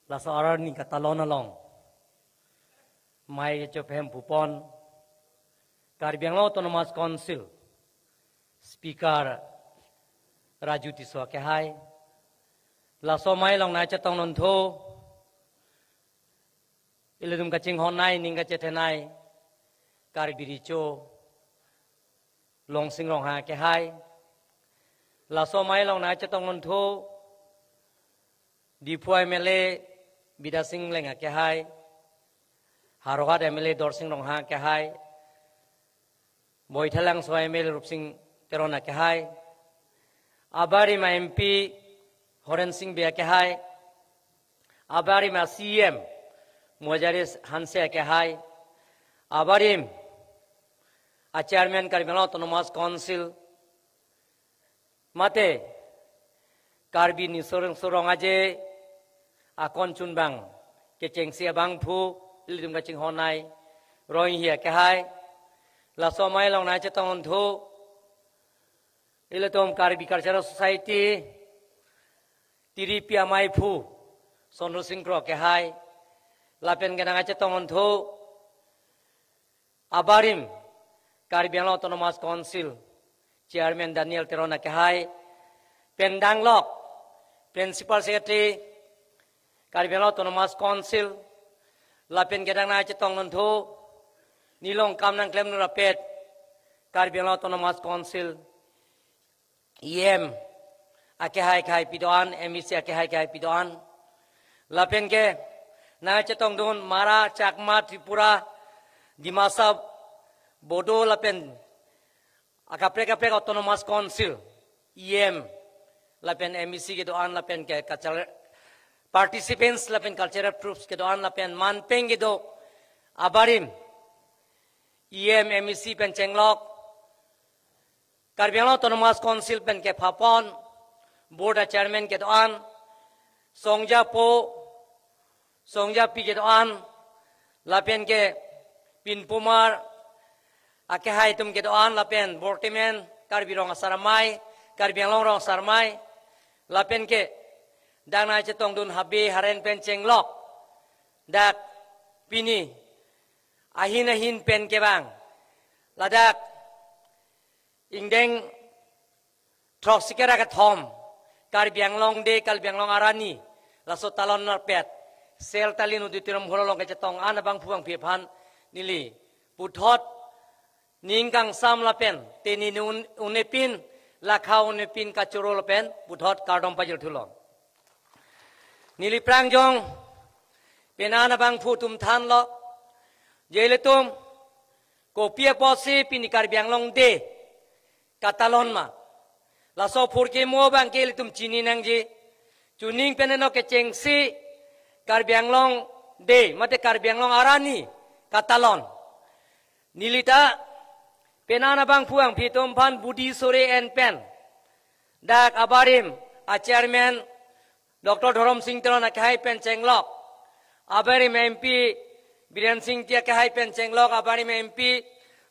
laso arni katalon along, mai kechophem pupon, Karbi Anglong Autonomous Council Speaker Raju Tisso akehai, laso mai along nangchetong nonthu, ilitum kachinghon nei, ning kachethe nei, Karbi Recho Longsing Ronghang akehai, laso mai along nangchetong nonthu, Diphu M L A Bidya Sing Engleng akehai, Howraghat M L A Dorsing Ronghang akehai, Baithalangso M L A Rupsing Teron akehai, abarim M P Horen Sing Bey akehai, abarim a C E M Moajaris Hanse akehai, abarim a Chairman Karbi Anglong Autonomous Council, mate Karbi Nisor Rongso Rong Aje akon chunbang kechengsi abangphu, ilitum kachinghon nei, Roing Hi akehai, laso mai along nangchetong nonthu, ilitum Karbi Cultural Society tiripi amaiphu Sondro Sing Kro akehai, lapen ke nangchetong nonthu, abarim Karbi Anglong Autonomous Council Chairman Daniel Teron akehai, pen danglok Principal Secretary Karbi Anglong Autonomous Council, lapen ke nangchetong nonthu, neli along kam nangklem nurapet Karbi Anglong Autonomous Council E M akehai kehaipi do-an, M E C akehai kehaipi do-an. Lapen ke nangchetongdun Mara, Chakma, Tripura, Dimasa, Bodo lapen akaprek kaprek Autonomous Council E M lapen M E C kedo-an, lapen ke cultural participants lapen cultural troupes kedo-an, lapen manpeng kedo abarim E M, M E C pen chenglok, Karbi Anglong Autonomous Council pen kephapon, Board a Chairman kedo-an, Songjapo, Songjapi kedo-an, lapen ke pinpumar akehai atum kedo-an, lapen bortemen Karbi Rong Asar Amei, Karbi Anglong Rong Asar Amei, lapen ke dak nangchetongdun habe haren pen chenglok, dak pini ahin ahin pen kevang, ladak ingdeng throksi kre ra kethom Karbi Anglong Day, Karbi Anglong arni, laso talon nurapet Sel Talin Auditorium Hall along kachetong an abangphu bangphi aphan neli puthot ning kangsam lapen teni un-, unepin lakha unepin kachoro lapen puthot kardom pajirthulo. Neli prangjong pen an abangphu atum thanlo, je ilitum kopi apotsi pini Karbi Anglong Day katalon ma. Laso phurkimo abang ke ilitum chini nangji. Chuning pen eno kechengsi Karbi Anglong Day, mate Karbi Anglong arni katalon. Neli ta pen an abangphu bangphi atum aphan budi sore en pen, dak abarim a Chairman Doctor Dhorom Sing Teron akehai pen chenglok, abarim M P Biren Sing Engti akehai pen chenglok, abarim M P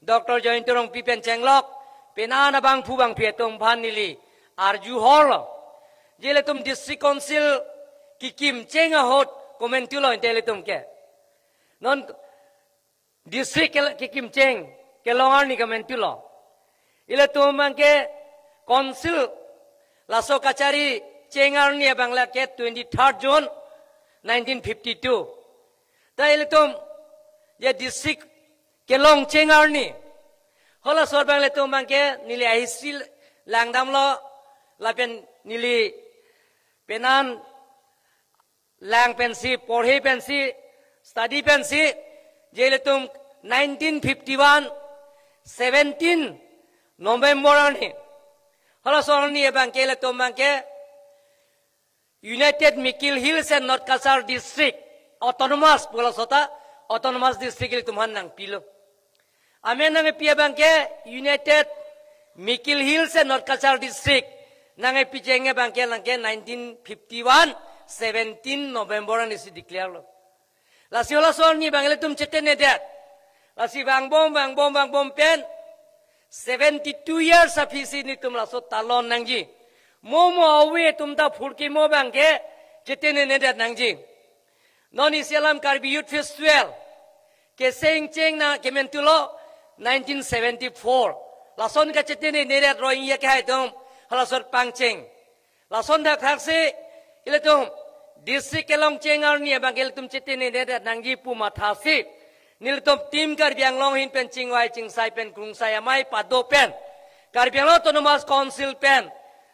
Doctor Jayanta Rongpi pen chenglok, pen an abangphu bangphi atum aphan neli arju holo, je ilitum District Council kekimcheng ahut komantulo inte ilitum ke. Non district ke, kekimcheng kelong arni komantulo. Ilitum abangke council laso kachari cheng arni abang lake twenty-third June nineteen fifty-two. Ta ilitum je district kelong cheng arni, halaso abang ilitum abangke neli a-history langdamlo, lapen neli penan lang pensi, porhe pensi, study pensi, je ilitum nineteen fifty-one, seventeen November arni, halaso arni abangke ilitum abangke United Mikir Hills and North Cachar District, Autonomous pu laso ta, Autonomous District ilitum aphan nangpilo. Amen nangkepi abangke United Mikir Hills and North Cachar District nangkepi cheng abangke lake nineteen fifty-one, seventeen November arni si declare lo. Lasi halaso arni abang ilitum chetenedet. Lasi vangbom, vangbom, vangbom pen seventy-two years aphi si nelitum laso talon nangji. Mo mo ave atum ta phurkimo abangke chetenenedet nangji. Non isi alam Karbi Youth Festival kecheng cheng na kemantulo nineteen seventy-four. Lason kachetenenedet Rohingya kehai atum halaso pangcheng. Lason thakthaksi ilitum district kelong cheng arni abangke ilitum chetenenedet nangji pu mathasi, nelitum Team Karbi Anglong ahin pen chingvai chingsai pen krungsai amei pado pen Karbi Anglong Autonomous Council pen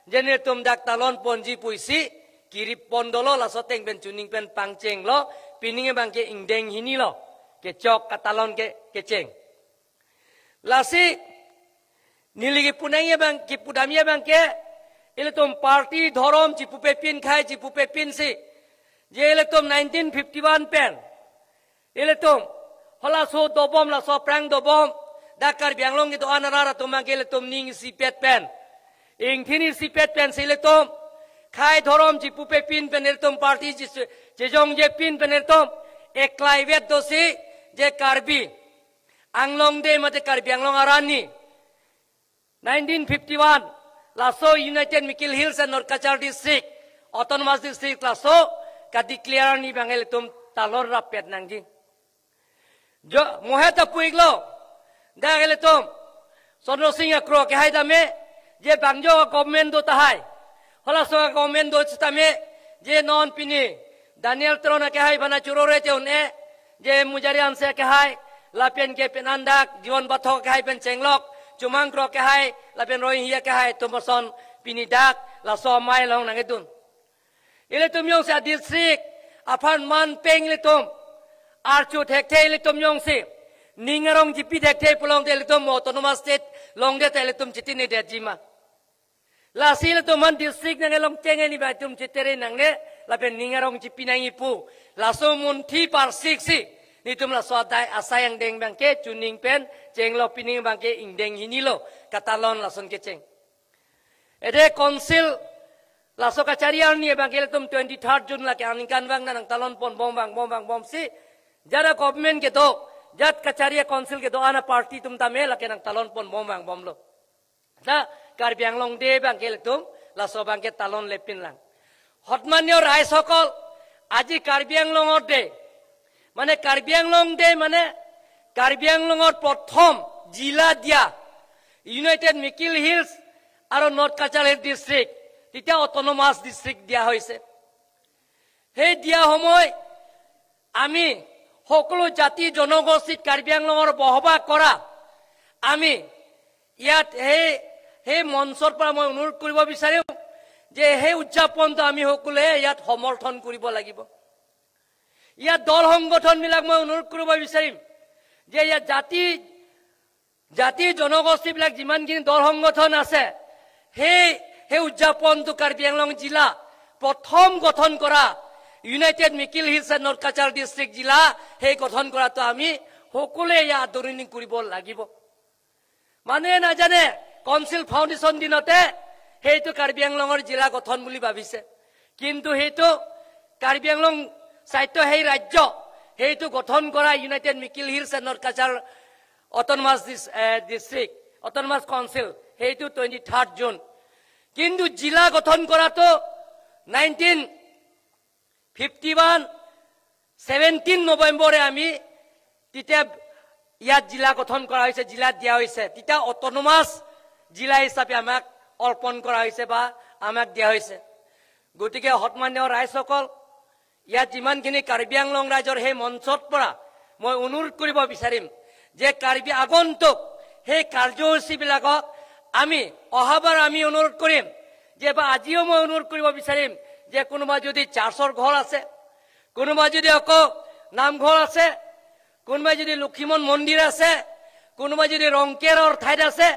je nelitum dak talon ponji pusi kirip pon dolo, laso ateng pen chuning pen pangchenglo, pining abangke ingdeng hini lo kechok katalon ke, kecheng. Lasi neli kipu nangji abang, kipu damji abangke, ilitum party dhorom chipupepin, khei chipupepin si, je ilitum nineteen fifty-one pen ilitum halaso dobom, laso aphrang dobom, dak Karbi Anglong kedo-an arat atum abangke ilitum ning isipet pen, ingthin isipet pensi ilitum khei dhorom chipupepin pen ilitum party chi-, chijongjepin pen ilitum eklaivet dosi, je Karbi Anglong Day mate Karbi Anglong arni nineteen fifty-one, laso United Mikir Hills and North Cachar District, Autonomous District laso kadeclare arni abang ilitum talon rappet nangji. Jo, mo heta pu-iklo, dak ilitum Chandra Singh Akro kehai tame, je bang jo government do tahai, halaso government do sitame, je non pini Daniel Teron akehai aphan choro re te un-e, je Mujari Hanse akehai, lapen ke penan dak Jiwan Pathak akehai pen chenglok, Chumang Kro akehai, lapen Rohingya akehai atum ason pini dak laso amei along nangkedun. Ilitum jongsi a-district aphan man peng ilitum archu thekthe, ilitum jongsi ning arong chipi thekthe pulote ilitum Autonomous State longdet ta ilitum chetenedetji ma? Lasi ilitum aphan district nangkelong cheng arni abang ilitum chetere nangne, lapen ning arong chipi nangji pu laso munthi parsik si nelitum laso adai asai angdeng abangke chuning pen chenglo, pining abangke ingdeng hini lo katalon lason kecheng. Ede council laso kachari arni abangke ilitum twenty-third June lake aningkanvang nangtalon ponbom vangbom vangbom si, jara government kedo, jat kachari council kedo-an aparty atum tame lake nangtalon ponbom vangbomlo. Ta Karbi Anglong Day abangke ilitum laso abangke talonlepin lang. Hotmanyo raisokol, aji Karbi Anglong Day, mane Karbi Anglong Day mane Karbi Anglongor prothom jila dia, United Mikir Hills aru North Cachar Hills District, titiya Autonomous District dia hoise. He dia homoi ami hokolo jati jonogosti Karbi Anglongor bohoba kora, ami ইয়াত সেই, সেই মঞ্চৰ পৰা মই অনুৰোধ কৰিব বিচাৰিম যে সেই উদযাপনটো আমি সকলোৱে ইয়াত সমৰ্থন কৰিব লাগিব। ইয়াত দল সংগঠনবিলাক মই অনুৰোধ কৰিব বিচাৰিম যে ইয়াত জাতি, জাতি জনগোষ্ঠীবিলাক যিমানখিনি দল সংগঠন আছে, সেই, সেই উদযাপনটো কাৰ্বি আংলং জিলা প্ৰথম গঠন কৰা ইউনাইটেড মিকিল হিলছ এণ্ড নৰ্থ কাছাৰ ডিষ্ট্ৰিক্ট জিলা, সেই গঠন কৰাটো আমি সকলোৱে ইয়াত আদৰণি কৰিব লাগিব। মানুহে নাজানে, কাউন্সিল ফাউণ্ডেশ্যন দিনতে সেইটো কাৰ্বি আংলঙৰ জিলা গঠন বুলি ভাবিছে, কিন্তু সেইটো কাৰ্বি আংলং স্বায়ত্তশাসী ৰাজ্য, সেইটো গঠন কৰা ইউনাইটেড মিকিল hills and north Cachar autonomous dish-, A, district, autonomous council, সেইটো টুৱেণ্টি থাৰ্ড জুন। কিন্তু জিলা গঠন কৰাটো নাইনটিন ফিফটি ওৱান ছেভেণ্টিন নৱেম্বৰে আমি তেতিয়া ইয়াত জিলা গঠন কৰা হৈছে, জিলাত দিয়া হৈছে, তেতিয়া অট'নমাছ জিলা হিচাপে আমাক অৰ্পণ কৰা হৈছে বা আমাক দিয়া হৈছে। গতিকে সন্মানীয় ৰাইজসকল, ইয়াত যিমানখিনি কাৰ্বি আংলং ৰাইজৰ সেই মঞ্চত পৰা মই অনুৰোধ কৰিব বিচাৰিম যে কাৰ্বি আগন্তুক সেই কাৰ্যসূচীবিলাকত আমি অহাবাৰ আমি অনুৰোধ কৰিম যে, বা আজিও মই অনুৰোধ কৰিব বিচাৰিম যে কোনোবা যদি চাৰ্চৰ ঘৰ আছে, কোনোবা যদি আকৌ নামঘৰ আছে, কোনোবাই যদি লক্ষীমন মন্দিৰ আছে, কোনোবাই যদি ৰংকেৰৰ ঠাইত আছে,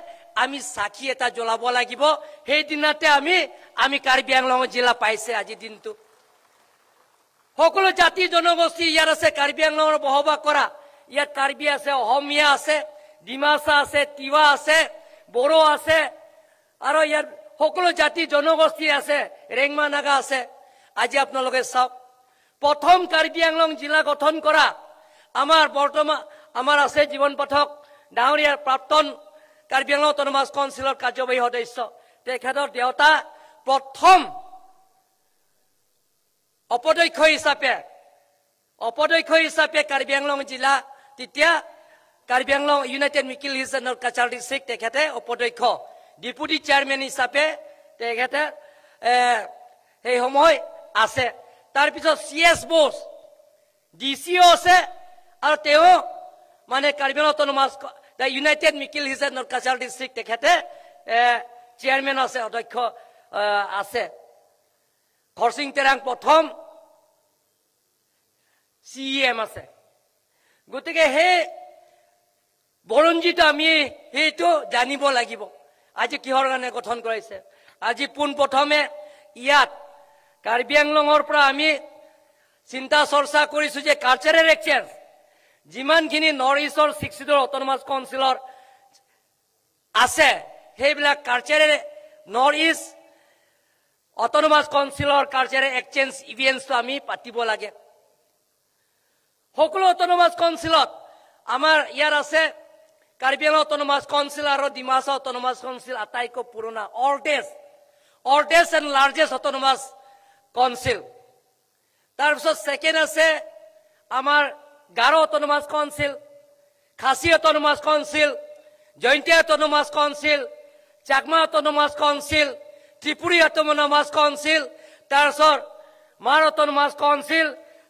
আমি চাকি এটা জ্বলাব লাগিব। সেইদিনাতে আমি, আমি কাৰ্বি আংলঙৰ জিলা পাইছে আজিৰ দিনটো। সকলো জাতি জনগোষ্ঠী ইয়াত আছে, কাৰ্বি আংলঙৰ বসবাস কৰা। ইয়াত কাৰ্বি আছে, অসমীয়া আছে, ডিমাচা আছে, তিৱা আছে, বড়ো আছে, আৰু ইয়াত সকলো জাতি জনগোষ্ঠী আছে, ৰেংমা নাগা আছে। আজি আপোনালোকে চাওক, প্ৰথম কাৰ্বি আংলং জিলা গঠন কৰা আমাৰ বৰ্তমান, আমাৰ আছে জীৱন পাঠক ডাঙৰীয়াৰ প্ৰাক্তন কাৰ্বি আংলং অট'নমাছ কাউন্সিলৰ কাৰ্যবাহী সদস্য, তেখেতৰ দেউতা প্ৰথম অধ্যক্ষ হিচাপে, অধ্যক্ষ হিচাপে কাৰ্বি আংলং জিলা, তেতিয়া কাৰ্বি আংলং ইউনাইটেড মিকিল হিলছ এণ্ড নৰ্থ কাছাৰ ডিষ্ট্ৰিক্ট, তেখেতে অধ্যক্ষ, ডেপুটি চেয়াৰমেন হিচাপে তেখেতে, এ, সেই সময় আছে। তাৰপিছত চি এছ বোছ, ডি চিও আছে, আৰু তেওঁ মানে কাৰ্বি আংলং অট'নমাছ ক-, দ্য ইউনাইটেড মিকিল হিলছ এণ্ড নৰ্থ কাছাৰ ডিষ্ট্ৰিক্ট, তেখেতে, এ, চেয়াৰমেন আছে, অধ্যক্ষ, এ, আছে। খৰচিং তেৰাং প্ৰথম চি ই এম আছে। গতিকে সেই বুৰঞ্জীটো আমি সেইটো জানিব লাগিব। আজি কিহৰ কাৰণে গঠন কৰিছে? আজি পোনপ্ৰথমে ইয়াত কাৰ্বি আংলঙৰ পৰা আমি চিন্তা চৰ্চা কৰিছো যে কালচাৰেল এক্সচেঞ্জ, যিমানখিনি নৰ্থ ইষ্টৰ ছিক্স শ্বিডিউল অট'নমাছ কাউন্সিলৰ আছে, সেইবিলাক কালচাৰেল, নৰ্থ ইষ্ট অট'নমাছ কাউন্সিলৰ কালচাৰেল এক্সচেঞ্জ ইভেণ্টছটো আমি পাতিব লাগে। সকলো অট'নমাছ কাউন্সিলত, আমাৰ ইয়াত আছে কাৰ্বি আংলং অট'নমাছ কাউন্সিল আৰু ডিমাচা অট'নমাছ কাউন্সিল, আটাইতকৈ পুৰণা, oldest, oldest and largest autonomous council. তাৰপিছত ছেকেণ্ড আছে আমাৰ Garo autonomous council, Khasi autonomous council, Jaintia autonomous council, Chakma autonomous council, Tripuri autonomous council, তাৰপিছত মাৰ অট'নমাছ কাউন্সিল,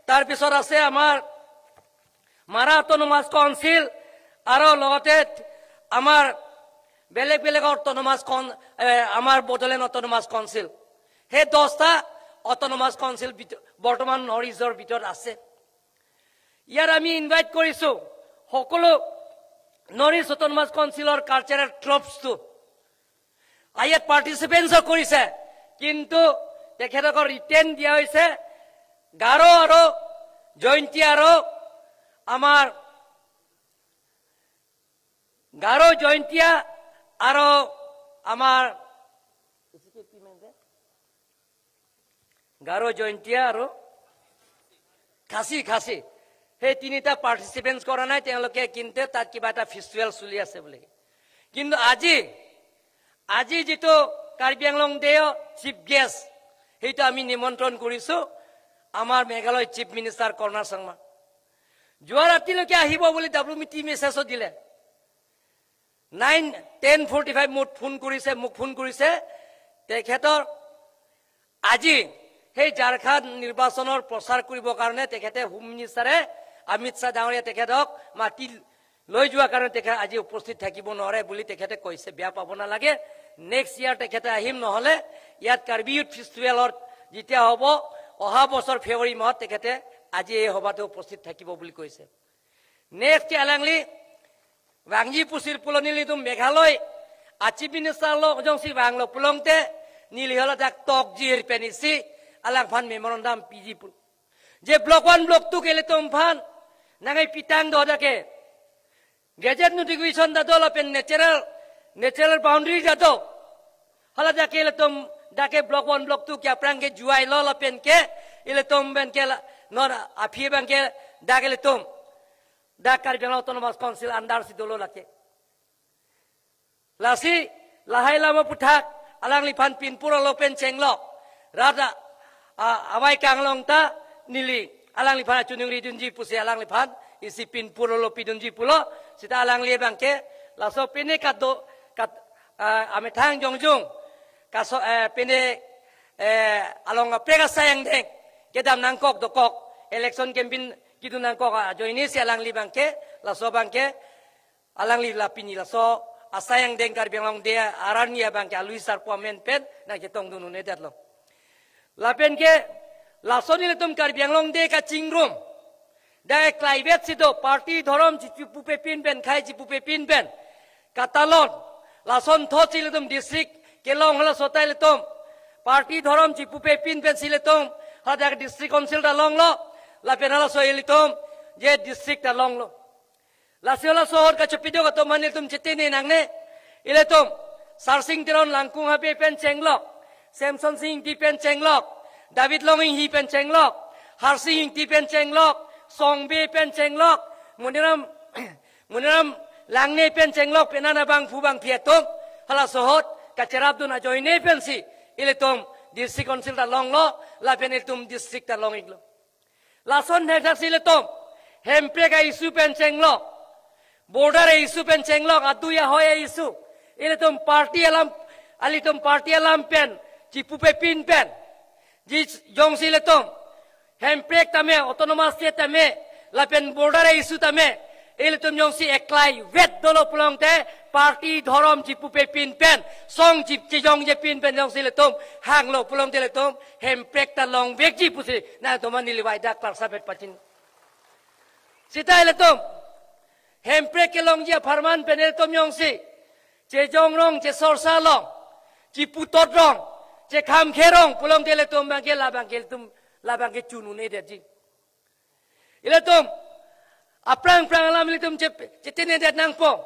তাৰপিছত আছে আমাৰ মাৰা অট'নমাছ কাউন্সিল, আৰু লগতে আমাৰ বেলেগ বেলেগ অট'নমাছ কাউন-, এ, আমাৰ বডোলেণ্ড অট'নমাছ কাউন্সিল। সেই দহটা অট'নমাছ কাউন্সিল ভিত-, বৰ্তমান নৰ্থ ইষ্টৰ ভিতৰত আছে। ইয়াত আমি ইনভাইট কৰিছো সকলো নৰ্থ ইষ্ট অট'নমাছ কাউন্সিলৰ কালচাৰেল ক্লাবছটো। আৰু ইয়াত পাৰ্টিচিপেণ্টছো কৰিছে, কিন্তু তেখেতসকল ৰিটেন দিয়া হৈছে গাৰো আৰু জয়ন্তী আৰু আমাৰ গাৰো জয়ন্তীয়া আৰু আমাৰ গাৰো জয়ন্তীয়া আৰু খাচী, খাচী, সেই তিনিটা পাৰ্টিচিপেণ্টছ কৰা নাই তেওঁলোকে, কিন্তু তাত কিবা এটা ফেষ্টিভেল চলি আছে বুলি। কিন্তু আজি, আজি যিটো কাৰ্বি আংলং ডে চিফ গেষ্ট, সেইটো আমি নিমন্ত্ৰণ কৰিছো আমাৰ মেঘালয় চিফ মিনিষ্টাৰ কৰ্ণা চাংমা। যোৱা ৰাতিলৈকে আহিব বুলি ডাব্লিউ টি মেছেজো দিলে। নাইন, টেন ফৰ্টি ফাইভ মোক ফোন কৰিছে, মোক ফোন কৰিছে। তেখেতৰ আজি সেই ঝাৰখণ্ড নিৰ্বাচনৰ প্ৰচাৰ কৰিবৰ কাৰণে তেখেতে হোম মিনিষ্টাৰে অমিত শ্বাহ ডাঙৰীয়া তেখেতক মাতি লৈ যোৱাৰ কাৰণে তেখেত আজি উপস্থিত থাকিব নোৱাৰে বুলি তেখেতে কৈছে। বেয়া পাব নালাগে, নেক্সট ইয়াৰ তেখেতে আহিম, নহ'লে ইয়াত কাৰ্বি ইউথ ফেষ্টিভেলত যেতিয়া হ'ব অহা বছৰ ফেব্ৰুৱাৰী মাহত তেখেতে আজি এই সভাতে উপস্থিত থাকিব বুলি কৈছে। নেক্সট আলাংলি vangji pusi pulo nelitum Meghalaya a chief minister lo jongsi vanglo pulote neli haladak tokjir pensi alangphan memorandum piji pu. Je block one, block two ke ilitum aphan nangai pitang do dak ke. Gazette notification ta do lapen natural, natural boundary ta do. Haladak ke ilitum dak ke block one, block two ke aphrang ke juai lo lapen ke ilitum pen ke la, non aphi abang ke dak ke ilitum dak Karbi Anglong Autonomous Council under si dolo lake. Lasi lahai lam aputhak alangliphan pinpur alo pen chenglo. Rada, a, awai kanglong ta neli alangliphan achuningri dunji pusi alangliphan isi pinpur lo pidunji pulo, seta alangli abangke laso pine kado kat, ah, amethang jongjong kaso, eh, pine, eh, along kaprek asai angdeng kedam nangkok dokok, election campaign kedun nangkok ajoine si alangli abangke, laso abangke alangli la pini laso asai angdeng Karbi Anglong Day arni abangke alui sarpo amen pen nangchetongdun un-edetlo. Lapen ke laso nelitum Karbi Anglong Day kachingrum, dak eklaivet si do, party dhorom chipupe pin pen, khei chipupe pin pen katalon. Lason thot si ilitum district kelong, halaso ta ilitum party dhorom chipupe pin pen si ilitum hadak district council ta longlo, lapen halaso ilitum je district ta longlo. Lasi halaso ahut kachepidok atum aphan ilitum chetene nangne. Ilitum Sarsing Teron Langkung Habe pen chenglok, Semsonsing Ingti pen chenglok, David Longinghi pen chenglok, Harsing Ingti pen chenglok, Songbe pen chenglok, Moniram, Moniram Langne pen chenglok, penana bangphu bangphi atum halaso ahut kacherapdun ajoine pensi ilitum district council ta longlo, lapen ilitum district ta long-iklo. Lason thekthak si ilitum hemprek a-issue pen chenglok, border a-issue pen chenglok, adui ahoi a-issue, ilitum party alam, ilitum party alam pen chipupe pin pen, ji jongsi ilitum hemprek tame, autonomous state tame, lapen border a-issue tame, ilitum jongsi eklaivet dolo pulote, party dhorom chipupe pin pen, song chip chejongje pin pen jongsi ilitum hanglo pulote ilitum hemprek ta longvekji pusi nangtum aphan neli waida klarsa pet pachin. Seta ilitum hemprek kelongji apharman pen ilitum jongsi chejongrong, chesorsalong, chiputotrong, chekhamkherong pulote ilitum abangke labangke ilitum labangke chun un-edetji. Ilitum aphrang aphrang alam ilitum che, chetenedet nangpo.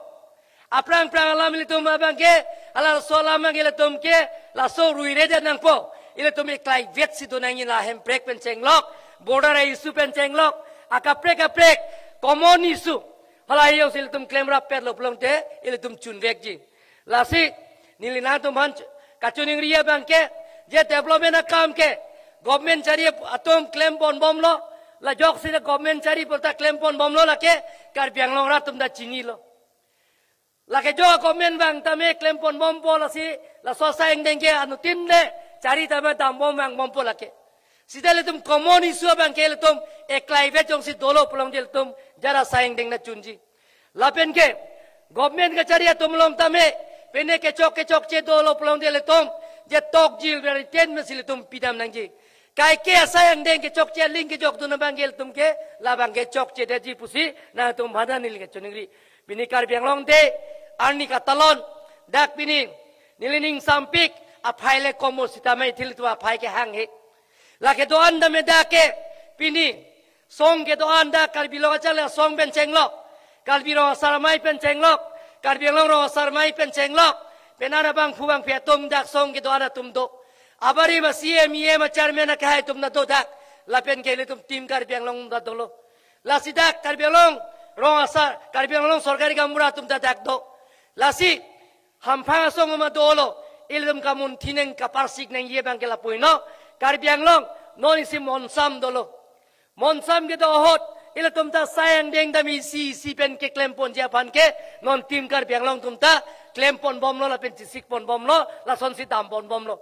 Aphrang aphrang alam ilitum abangke, halaso alam abangke ilitum ke laso ruiredet nangpo. Ilitum eklaivet si do nangji, la hemprek pen chenglok, border a-issue pen chenglok, akaprek kaprek common issue, hala ahut si ilitum klemrap petlo pulote ilitum chunvekji. Lasi neli nangtum aphan kachiningri abangke, je development akam ke government chari atum klemponbomlo, la joksi government chari pulote klemponbomlo, lake Karbi Anglong rat atum ta chinilo. Lake jo government vang tame klemponbompo, lasi laso asai angdeng ke anuttin le chari tame dambom vangbompo lake. Seta ilitum common issue abangke ilitum eklaivet jongsi dolo pulote ilitum jara asai angdeng nangchunji. Lapen ke government kachari atum along tame pine kechok kechokche dolo pulote ilitum je tokjil rariten mesi ilitum pidam nangji. Kaike asai angdeng kechokche aling kejokdun abangke ilitum ke labangke chokchedetji pusi nangtum aphan neli kachiningri. Pini Karbi Anglong Day arni katalon, dak pini neli ningsampik, aphai le komo sitame ithil tu aphai ke hanghe. Lake do-an tame dak ke pini song kedo-an dak Karbi Anglong Acharli Asong pen chenglok, Karbi Rong Asar Amei pen chenglok, Karbi Anglong Rong Asar Amei pen chenglok, penana bangphu bangphi atum dak song kedo-an atum do. Abari ma C M, E M, a chairman akehai atum ta do dak, lapen ke ilitum Team Karbi Anglong ta dolo. Lasi dak Karbi Anglong Rong Asar, Karbi Anglong sorkari gaonbura atum ta dak do. Lasi hamphang asong ma dolo, ilitum kamunthi nang kaparsik nangji abangke lapu-ino, Karbi Anglong non isi monsam dolo. Monsam kedo ahut ilitum ta asai angdeng dam isi isi pen keklemponji aphan ke non Team Karbi Anglong atum ta klemponbomlo lapen chesikponbomlo, lasonsi damponbomlo.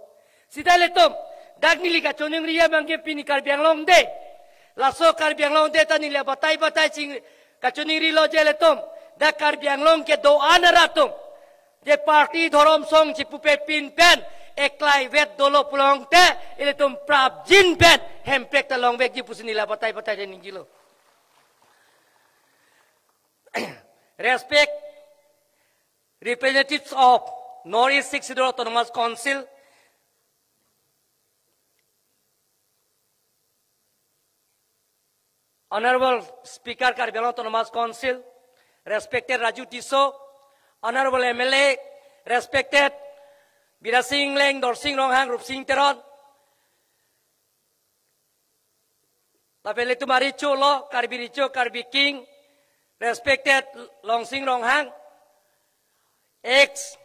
Seta ilitum dak neli kachiningri abangke pini Karbi Anglong Day, laso Karbi Anglong Day ta neli abatai batai ching kachiningrilo je ilitum dak Karbi Anglong kedo-an arat atum je party dhorom song chipupe pin pen eklaivet dolo pulote ilitum prapjin pen hemprek ta longvekji pusi neli abatai batai chiningrilo. Respect representatives of North East Sixth Schedule Autonomous Council, Honorable Speaker Karbi Anglong Autonomous Council, respected Raju Tisso, Honorable M L A, respected Birasing Engleng, Dorsing Ronghang, Rupsing Teron, lapen ilitum arecho lo, Karbi Recho, Karbi King, respected Longsing Ronghang, ex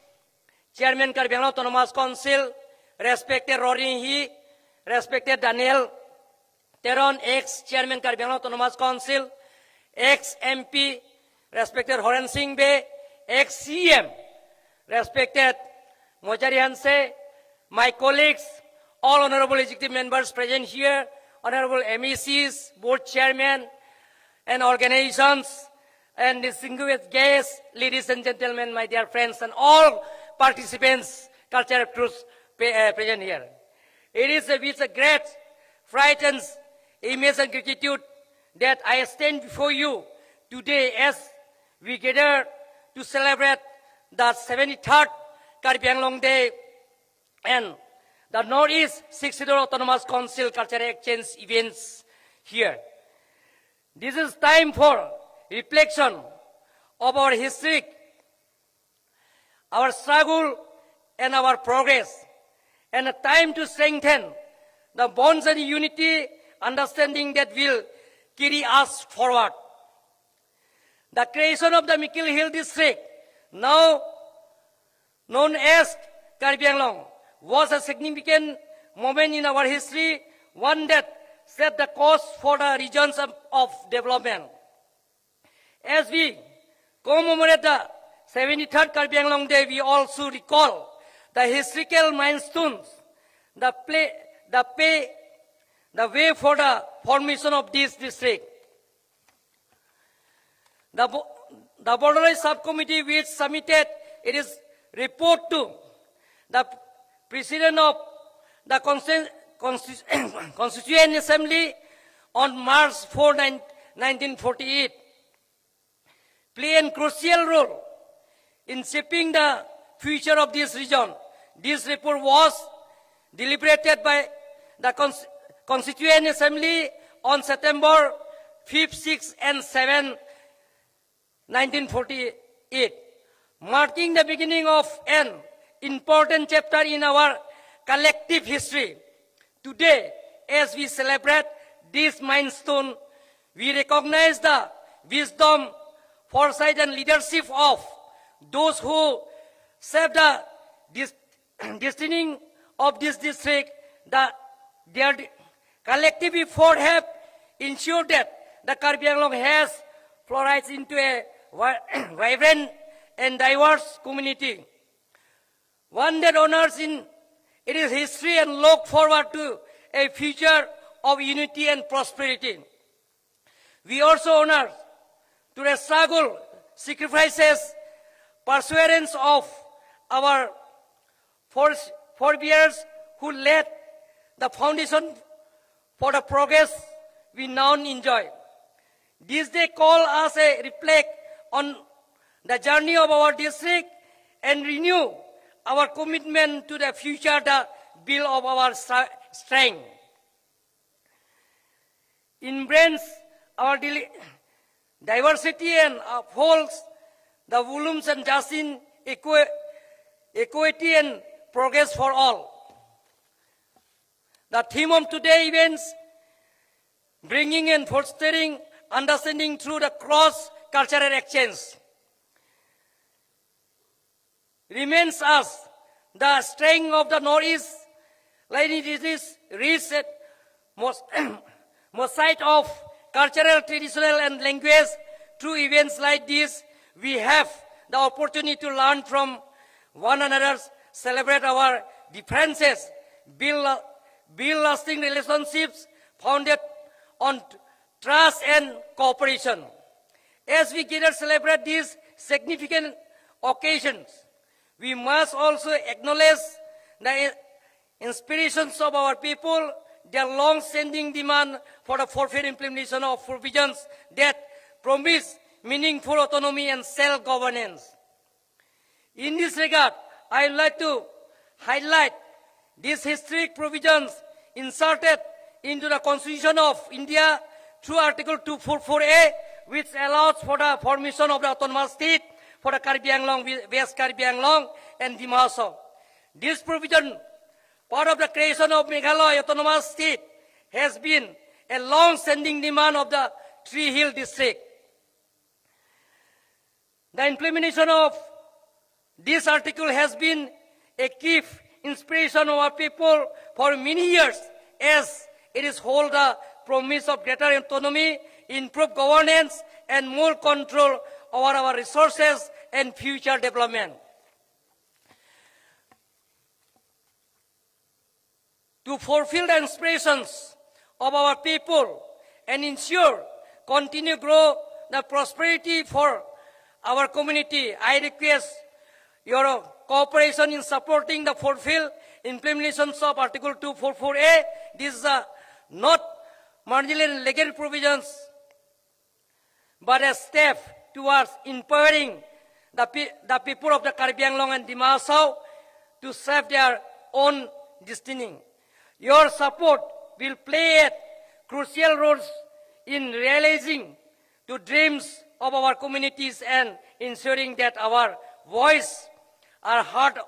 Chairman Karbi Anglong Autonomous Council, respected Rory Enghi, respected Daniel Teron, ex-chairman Karbi Anglong Autonomous Council, ex-M P, respected Horen Sing Bey, ex-C M, respected Mojari Hanse, my colleagues, all honorable executive members present here, honorable M A Cs, board chairman, and organizations, and distinguished guests, ladies and gentlemen, my dear friends, and all participants, cultural troops pe- uh, present here. It is with a great pride and immense gratitude that I stand before you today as we gather to celebrate the seventy-third Karbi Anglong Day and the Northeast Sixth Schedule Autonomous Council Cultural Exchange events here. This is time for reflection of our history, our struggle, and our progress, and a time to strengthen the bonds and unity, understanding that will carry us forward. The creation of the Mikir Hill District, now known as Karbi Anglong, was a significant moment in our history, one that set the course for the regions of, of development. As we commemorate the seventy-third Karbi Anglong Day, we also recall the historical milestones, the play, the pay, the way for the formation of this district. The, bo- the Border Subcommittee, which submitted its report to the President of the Consti- Consti- Constituent Assembly on March four, nine- nineteen forty-eight, play a crucial role in shaping the future of this region. This report was deliberated by the Cons- Constituent Assembly on September fifth, sixth, and seventh, nineteen forty-eight, marking the beginning of an important chapter in our collective history. Today, as we celebrate this milestone, we recognize the wisdom, foresight, and leadership of those who shaped the dis- destiny of this district. The, their collective effort have ensured that the Karbi Anglong has flourished into a vi- vibrant and diverse community, one that honors in its history and look forward to a future of unity and prosperity. We also honor to the struggle, sacrifices, perseverance of our fore- forebears who laid the foundation for the progress we now enjoy. This day call us a reflect on the journey of our district and renew our commitment to the future, the build of our stra- strength. Embrace our dili- diversity and upholds the volumes and justice, equi- equity and progress for all. The theme of today's events, bringing and fostering understanding through the cross-cultural exchange, reminds us the strength of the Northeast, like it is rich at mos- mosaic of cultural, traditional, and language. Through events like this, we have the opportunity to learn from one another, celebrate our differences, build, build lasting relationships founded on trust and cooperation. As we gather celebrate these significant occasions, we must also acknowledge the inspirations of our people, their long-standing demand for the forthright implementation of provisions that promise meaningful autonomy and self-governance. In this regard, I would like to highlight these historic provisions inserted into the Constitution of India through Article two four four A, which allows for the formation of the autonomous state for the Karbi Anglong, West Karbi Anglong, and Dima Hasao. This provision, part of the creation of Meghalaya Autonomous State, has been a long-standing demand of the Three Hill District. The implementation of this article has been a key inspiration of our people for many years, as it is hold the promise of greater autonomy, improved governance, and more control over our resources and future development. To fulfill the aspirations of our people and ensure continue grow the prosperity for our community, I request your cooperation in supporting the fulfill implementations of Article two four four A. This is a not marginal legal provisions, but a step towards empowering the, pe- the people of the Karbi Anglong and Dima Hasao to shape their own destiny. Your support will play a crucial role in realizing the dreams of our communities and ensuring that our voice are heard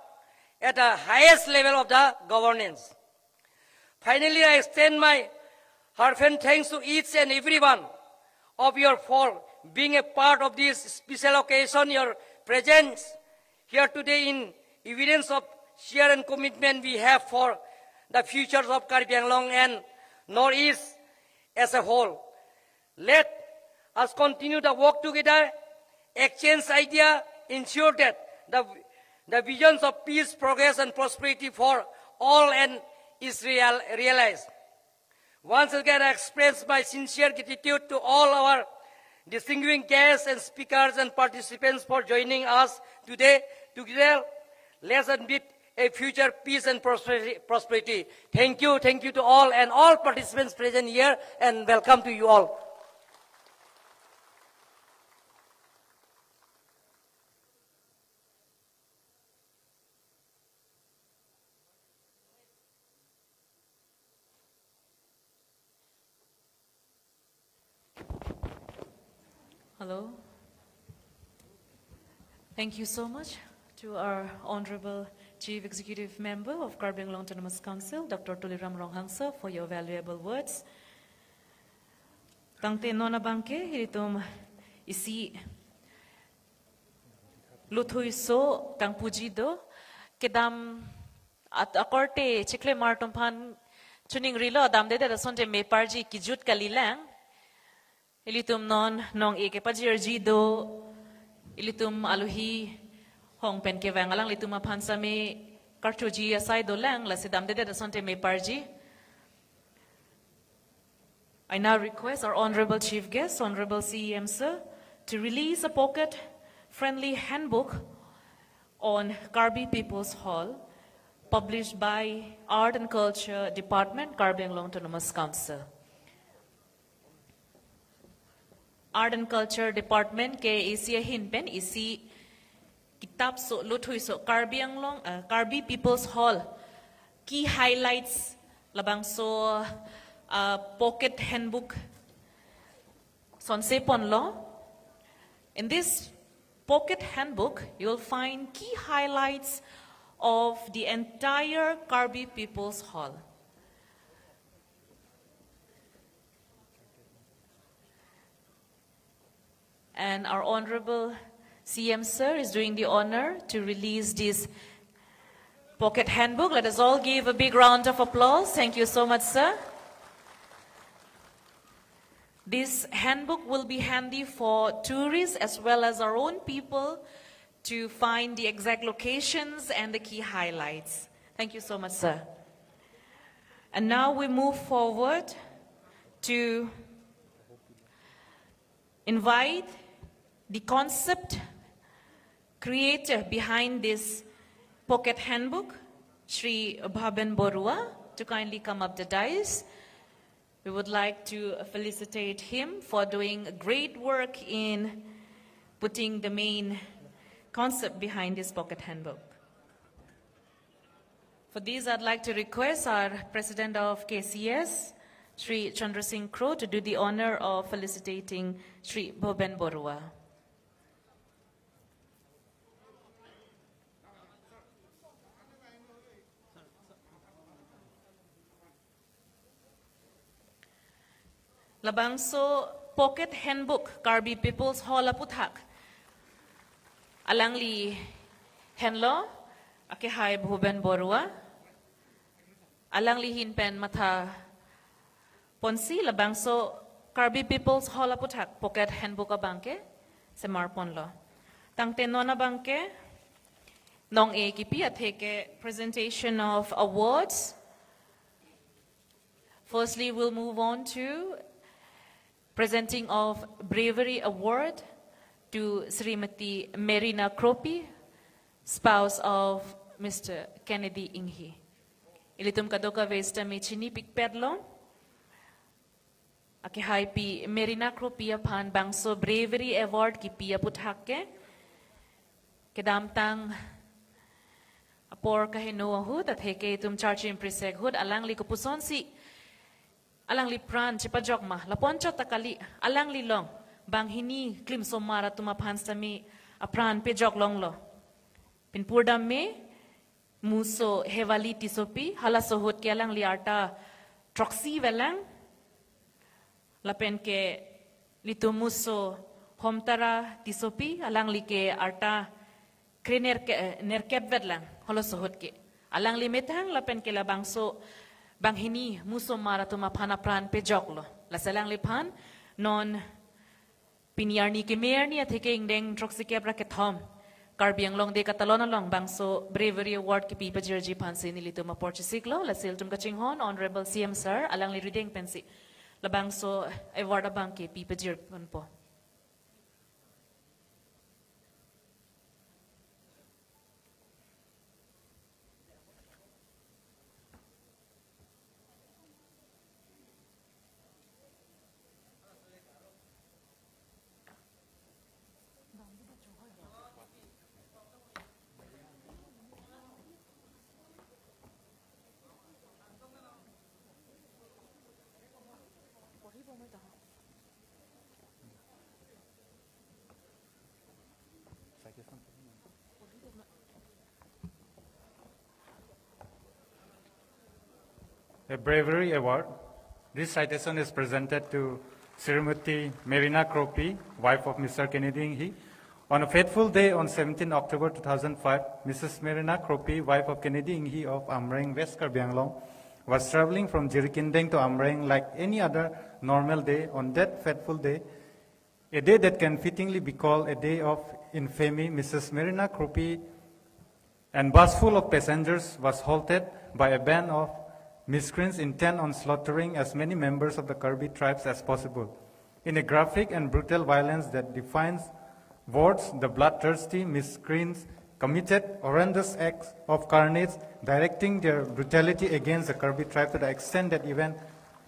at the highest level of the governance. Finally, I extend my heartfelt thanks to each and every one of you for being a part of this special occasion. Your presence here today in evidence of share and commitment we have for the futures of Karbi Anglong and Northeast as a whole. Let us continue the work together, exchange idea, ensure that the, the visions of peace, progress, and prosperity for all and is real, realized. Once again, I express my sincere gratitude to all our distinguished guests and speakers and participants for joining us today. Together, let's unveil a future peace and prosperity. prosperity. Thank you, thank you to all and all participants present here, and welcome to you all. Hello. Thank you so much to our Honorable Chief Executive Member of Karbi Anglong Autonomous Council, Doctor Tuliram Ronghang sir, for your valuable words. Tangte non abangke, ilitum isi luthui so kangpuji do, kedam at akorte chikle mar tumphan chuning rilo, damdedet asonte meparji kijut kalilang. Ilitum non nong-e kepajirji do, ilitum alohi hong pen kevang alanglitum aphan same karchuji asai dolang, lasi damdedet asonte meparji. I now request our Honorable Chief Guest, Honorable C E M Sir, to release a pocket-friendly handbook on Karbi People's Hall, published by Art and Culture Department, Karbi Anglong Autonomous Council. Art and Culture Department ke isi ahin pen isi kitap so, luthui so, Karbi Anglong, uh, Karbi People's Hall key highlights labangso, uh, pocket handbook sonse ponlo. In this pocket handbook, you will find key highlights of the entire Karbi People's Hall. And our Honorable C M Sir is doing the honor to release this pocket handbook. Let us all give a big round of applause. Thank you so much, sir. This handbook will be handy for tourists as well as our own people to find the exact locations and the key highlights. Thank you so much, sir. And now we move forward to invite the concept creator behind this pocket handbook, Shri Bhaben Borua, to kindly come up the dais. We would like to felicitate him for doing a great work in putting the main concept behind this pocket handbook. For this, I'd like to request our President of K C S, Shri Chandra Singh Kro, to do the honor of felicitating Shri Bhoben Borua. Labangso pocket handbook Karbi People's Hall aputhak alangli henlo, akehai Bhoben Borua. Alangli ahin pen matha ponsi labangso Karbi People's Hall aputhak pocket handbook abangke semar ponlo. Tangte non abangke nong-e kipi atheke presentation of awards. Firstly, we'll move on to presenting of Bravery Award to Srimati Merina Kropi, spouse of Mister Kennedy Inghi. Ilitum kadokave sitame chinipikpetlo. Akehaipi Merina Kropi aphan bangso Bravery Award kipi aputhak ke kedamtang apor kaheno ahut atheke itum charchim prisek ahut alangli kopusonsi alangli pran chepajok ma, lapu anchot ta kali, alangli along banghini klim osomar atum aphan sitame apran pejok longlo. Pinpur dam me, muso Hewali Tissopi, halaso ahut ke alangli arta throksi vetlang. Lapen ke ilitum muso Homtara Tissopi, alangli ke arta krenerke-, eh, nerkep vetlang, halaso ahut ke. Alangli methang lapen ke labangso banghini muso osomar atum aphan apran pejoklo. Lasi alangliphan non pini arni keme arni atheke ingdeng throksikep ra kethom Karbi Anglong Day katalon along bangso Bravery Award kipi pajirji aphansi nelitum apor chesiklo, lasi ilitum kachinghon Honorable C M Sir, alangli rideng pensi labangso award abangke pi pajir ponpo. A Bravery Award. This citation is presented to Srimati Merina Kropi, wife of Mister Kennedy Inghi. On a fateful day on seventeenth October two thousand five, Missus Merina Kropi, wife of Kennedy Inghi of Amreng, West Karbi Anglong, was traveling from Jirikindeng to Amreng like any other normal day. On that fateful day, a day that can fittingly be called a day of infamy, Missus Merina Kropi and busful of passengers was halted by a band of miscreants intent on slaughtering as many members of the Karbi tribes as possible. In a graphic and brutal violence that defines words, the bloodthirsty miscreants committed horrendous acts of carnage, directing their brutality against the Karbi tribe to the extent that even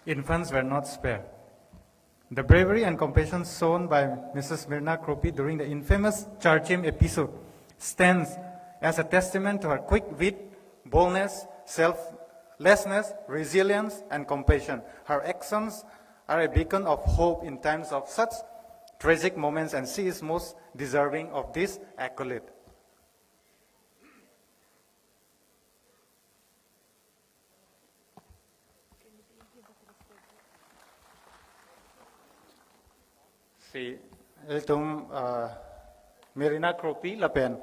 infants were not spared. The bravery and compassion shown by Missus Merina Kropi during the infamous Charchim episode stands as a testament to her quick wit, boldness, selflessness, resilience, and compassion. Her actions are a beacon of hope in times of such tragic moments, and she is most deserving of this accolade. Si, ilitum, ah, Merina Kropi lapen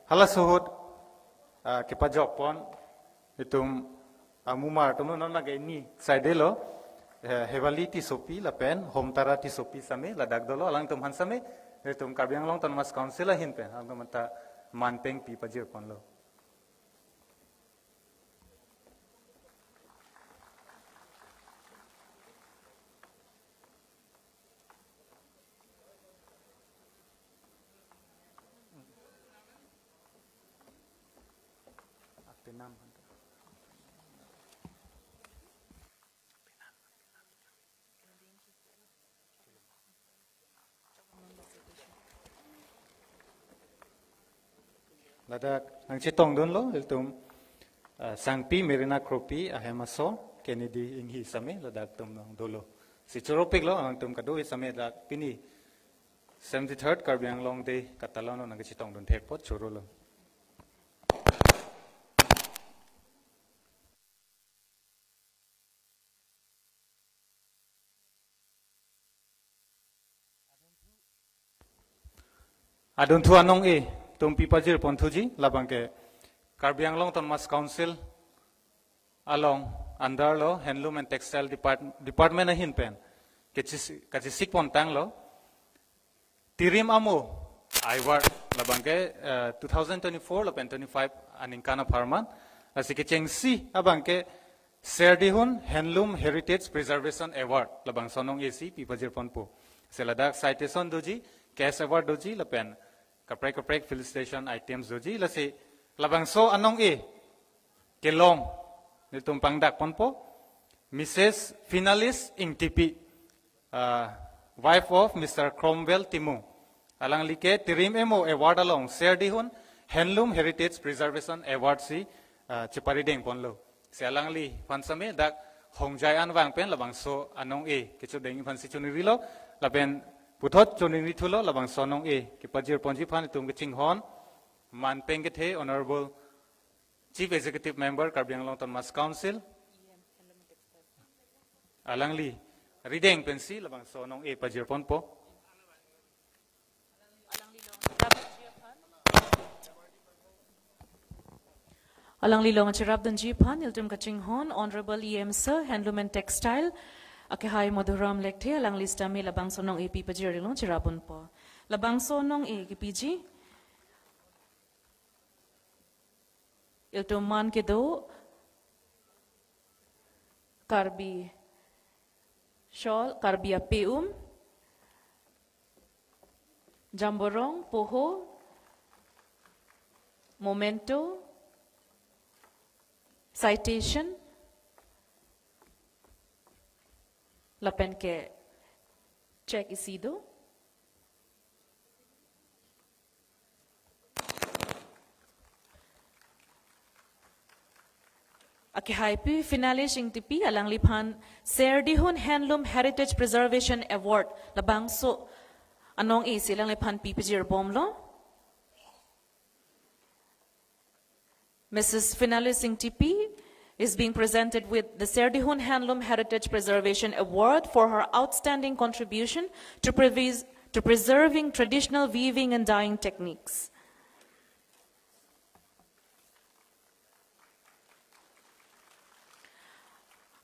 halaso ahut, ah, kepajok pon itum, ah, mumar atum non nage ni saidelo, eh, Hewali Tissopi lapen Homtara Tissopi same ladak dolo, alangtum aphan same ilitum Karbi Anglong Autonomous Council ahin pen alangtum anta manpeng pi pajir ponlo. Ladak nangchetongdunlo ilitum, ah, sangpi Merina Kropi ahem aso Kennedy Inghi same ladak atum nangdolo. Si choropiklo alangtum kado-i same dak pini seventy-third Karbi Anglong Day katalon nangchetongdun thekpo, chorolo. Adunthu anong-e atum pi pajir ponthuji, labangke Karbi Anglong Autonomous Council along under lo, Handloom and Textile Depart-, Department ahin pen kachis-, kachesik pon tanglo. Tirim amo award labang ke, eh, two thousand twenty-four lapen twenty-five aningkan apharman. Lasi kechengsi abang ke Serdihun Handloom Heritage Preservation Award labangso anong-e si pi pajir ponpo. Si ladak citation doji, cash award doji, lapen kaprek kaprek felicitation items doji. Lasi labangso anong-e kelong nelitum pangdak ponpo, Missus Finalis Ingtipi, uh, wife of Mister Cromwell Timung. Alangli ke Tirim amo award along Serdihun Handloom Heritage Preservation Award si, uh, cheparideng ponlo. Si alangliphan same dak hongjai an vang pen labangso anong-e kechedeng aphan si choningri lo, lapen puthot choningri thulo. Labangso anong-e kepajir ponji aphan itum kachinghon manpeng kethe Honorable Chief Executive Member Karbi Anglong Autonomous Council, alangli rideng pensi labangso anong-e pajir ponpo. Alangli along cherapdunji aphan ilitum kachinghon Honorable E M Sir, Handloom and Textile, akehai Madhuram Lekthe, alangli sitame labangso anong-e pi pajir along cherap ponpo. Labangso anong-e kepiji ilitum man kedo Karbi shawl, Karbi ape-um, jamborong, poho, memento, citation, lapen ke check isi do. Akehai pi Finalis Ingtipi, alangliphan Serdihun Handloom Heritage Preservation Award labangso anong-e si alangliphan pi pajir bomlo. Missus Finalis Ingtipi is being presented with the Serdihun Handloom Heritage Preservation Award for her outstanding contribution to previs-, to preserving traditional weaving and dyeing techniques.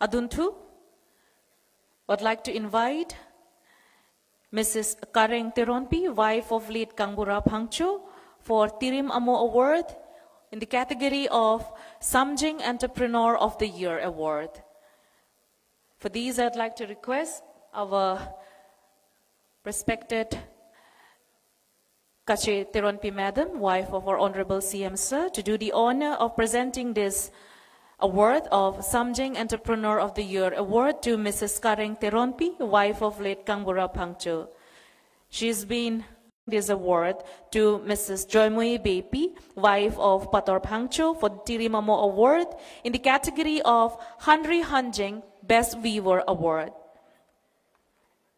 Adunthu, I'd like to invite Missus Kareng Teronpi, wife of late Kangbura Phangcho, for Tirim Amo Award in the category of Samjing Entrepreneur of the Year Award. For these, I'd like to request our respected Kache Teronpi Madam, wife of our Honorable C M Sir, to do the honor of presenting this award of Samjing Entrepreneur of the Year Award to Missus Kareng Teronpi, wife of late Kangbura Phangcho. She's been this award to Missus Joymoi Beypi, wife of Pator Phangcho, for Tirim Amo Award in the category of Hanri Hanjeng Best Weaver Award.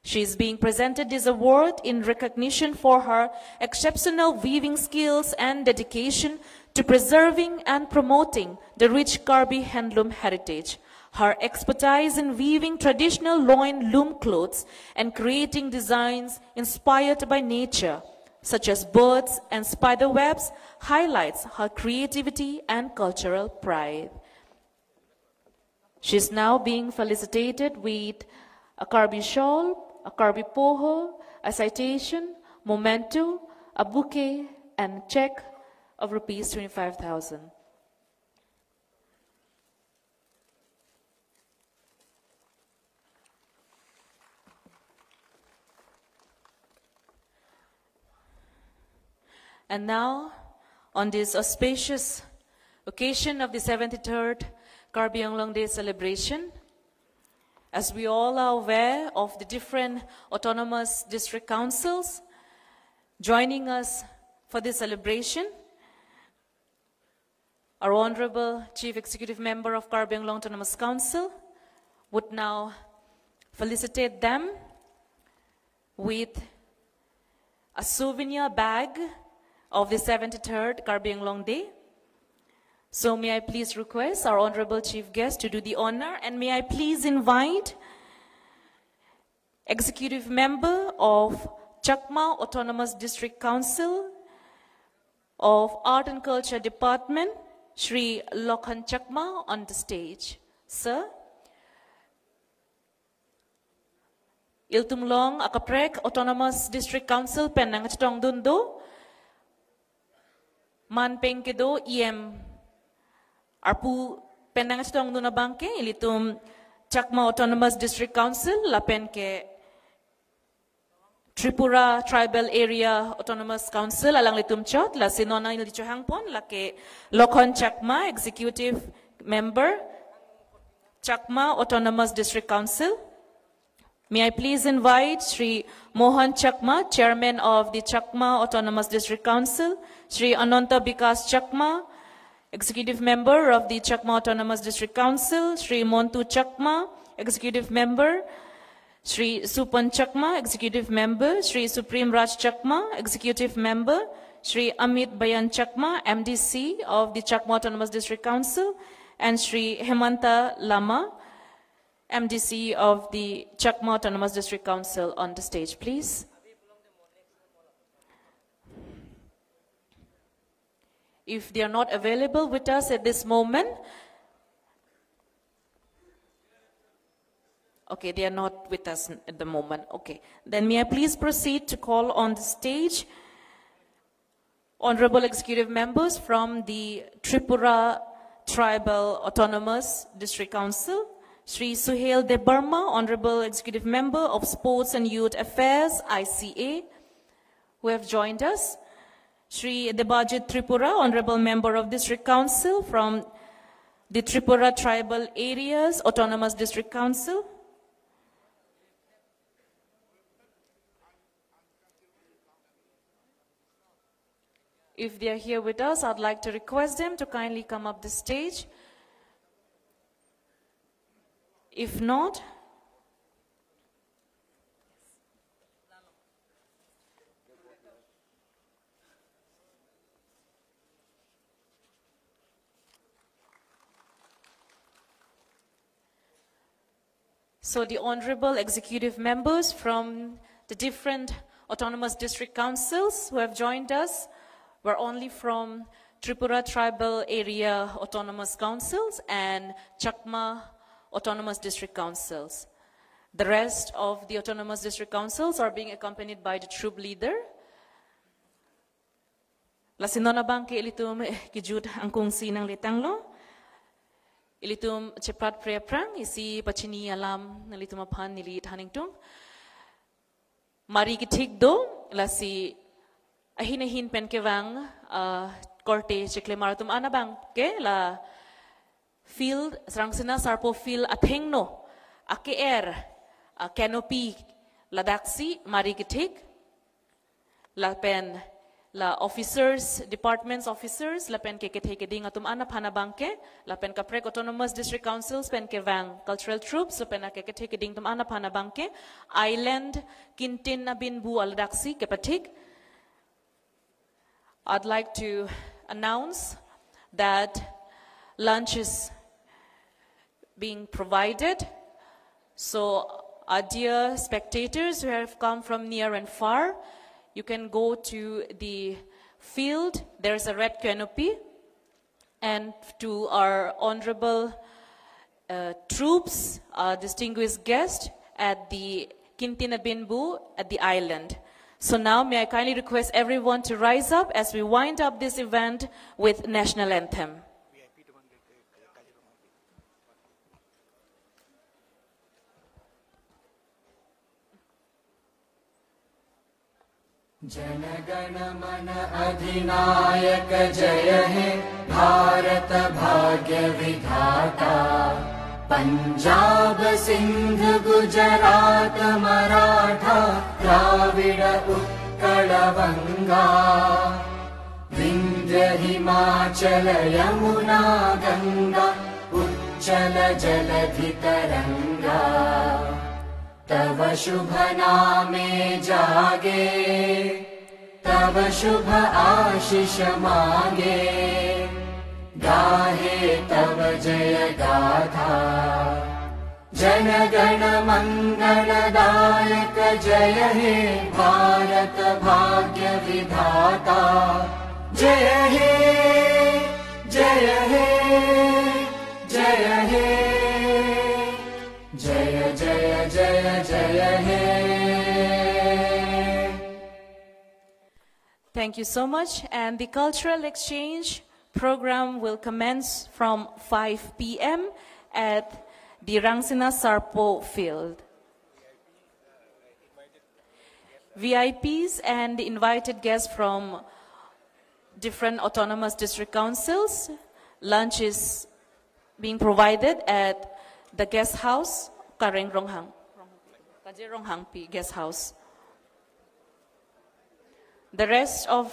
She is being presented this award in recognition for her exceptional weaving skills and dedication to preserving and promoting the rich Karbi handloom heritage. Her expertise in weaving traditional loin loom clothes and creating designs inspired by nature, such as birds and spider webs, highlights her creativity and cultural pride. She's now being felicitated with a Karbi shawl, a Karbi poho, a citation, memento, a bouquet, and check of rupees twenty-five thousand. And now, on this auspicious occasion of the seventy-third Karbi Anglong Day celebration, as we all are aware of the different autonomous district councils joining us for this celebration, our Honorable Chief Executive Member of Karbi Anglong Autonomous Council would now felicitate them with a souvenir bag of the seventy-third Karbi Anglong Day. So may I please request our Honorable Chief Guest to do the honor, and may I please invite Executive Member of Chakma Autonomous District Council of Art and Culture Department, Shri Lokhan Chakma, on the stage. Sir, ilitum along akaprek Autonomous District Council pen nangchetongdun do, man pen kedo E M arpu pen nangchetongdun abangke, ilitum Chakma Autonomous District Council lapen ke Tripura Tribal Area Autonomous Council alanglitum chot, lasi non neli chohangpon, lake Lokhon Chakma, Executive Member, Chakma Autonomous District Council. May I please invite Shri Mohan Chakma, Chairman of the Chakma Autonomous District Council, Shri Ananta Bikas Chakma, Executive Member of the Chakma Autonomous District Council, Shri Montu Chakma, Executive Member, Shri Supan Chakma, Executive Member, Shri Supreme Raj Chakma, Executive Member, Shri Amit Bayan Chakma, M D C of the Chakma Autonomous District Council, and Shri Hemanta Lama, M D C of the Chakma Autonomous District Council, on the stage, please. If they are not available with us at this moment, okay, they are not with us at the moment. Okay, then may I please proceed to call on the stage Honorable Executive Members from the Tripura Tribal Autonomous District Council, Shri Suhel Debbarma, Honorable Executive Member of Sports and Youth Affairs, I C A, who have joined us. Shri Debajit Tripura, Honorable Member of District Council from the Tripura Tribal Areas Autonomous District Council. If they are here with us, I'd like to request them to kindly come up the stage. If not, so the honorable executive members from the different autonomous district councils who have joined us were only from Tripura Tribal Area Autonomous Councils and Chakma Autonomous District Councils. The rest of the autonomous district councils are being accompanied by the troop leader. Lasi non abangke ilitum, eh, kejut angkung si nangletanglo. Ilitum cheprat pre aphrang isi pachini alam nanglitum aphan neli than ingtung. Mari kethik do, lasi ahin ahin pen kevang, ah, korte chiklemar atum an abangke la field, Sarangsina Sarpo field athengno ake-er, ah, canopy ladaksi mari kethik. Lapen la officers, departments officers, lapen kekethe keding atum an aphan abangke, lapen kaprek autonomous district councils pen kevang cultural troupes, lapen akekethe keding atum an aphan abangke, island kintin abinbu aladaksi kepathik. I'd like to announce that lunch is being provided. So, our dear spectators who have come from near and far, you can go to the field. There's a red canopy. And to our honorable, uh, troupes, our distinguished guest at the Kintin Abinbu at the island. So now, may I kindly request everyone to rise up as we wind up this event with national anthem. जनगण मन अधिनायक जय हे भारत भाग्य विधाता। पंजाब सिंध गुजरात मराठा द्राविड़ उत्कल बंगा। विंध्य हिमाचल यमुना गंगा उच्छल जलधि तरंगा। तव शुभ नामे जागे, तव शुभ आशीष मांगे, गाहे तव जय गाथा। जनगण मंगलदायक जय हे भारत भाग्य विधाता। जय हे, जय हे, जय हे। Thank you so much. And the cultural exchange program will commence from five p.m. at the Rangsina Sarpo field. V I Ps and the invited guests from different autonomous district councils, lunch is being provided at the guest house, Kareng Ronghang, Kajir Ronghangpi guest house. The rest of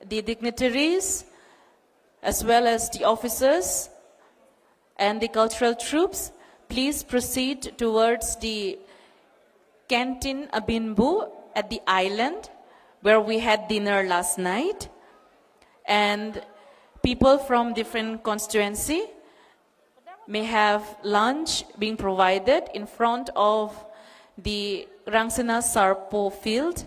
the dignitaries, as well as the officers and the cultural troupes, please proceed towards the Canteen Abinbu at the island where we had dinner last night. And people from different constituency may have lunch being provided in front of the Rangsina Sarpo field.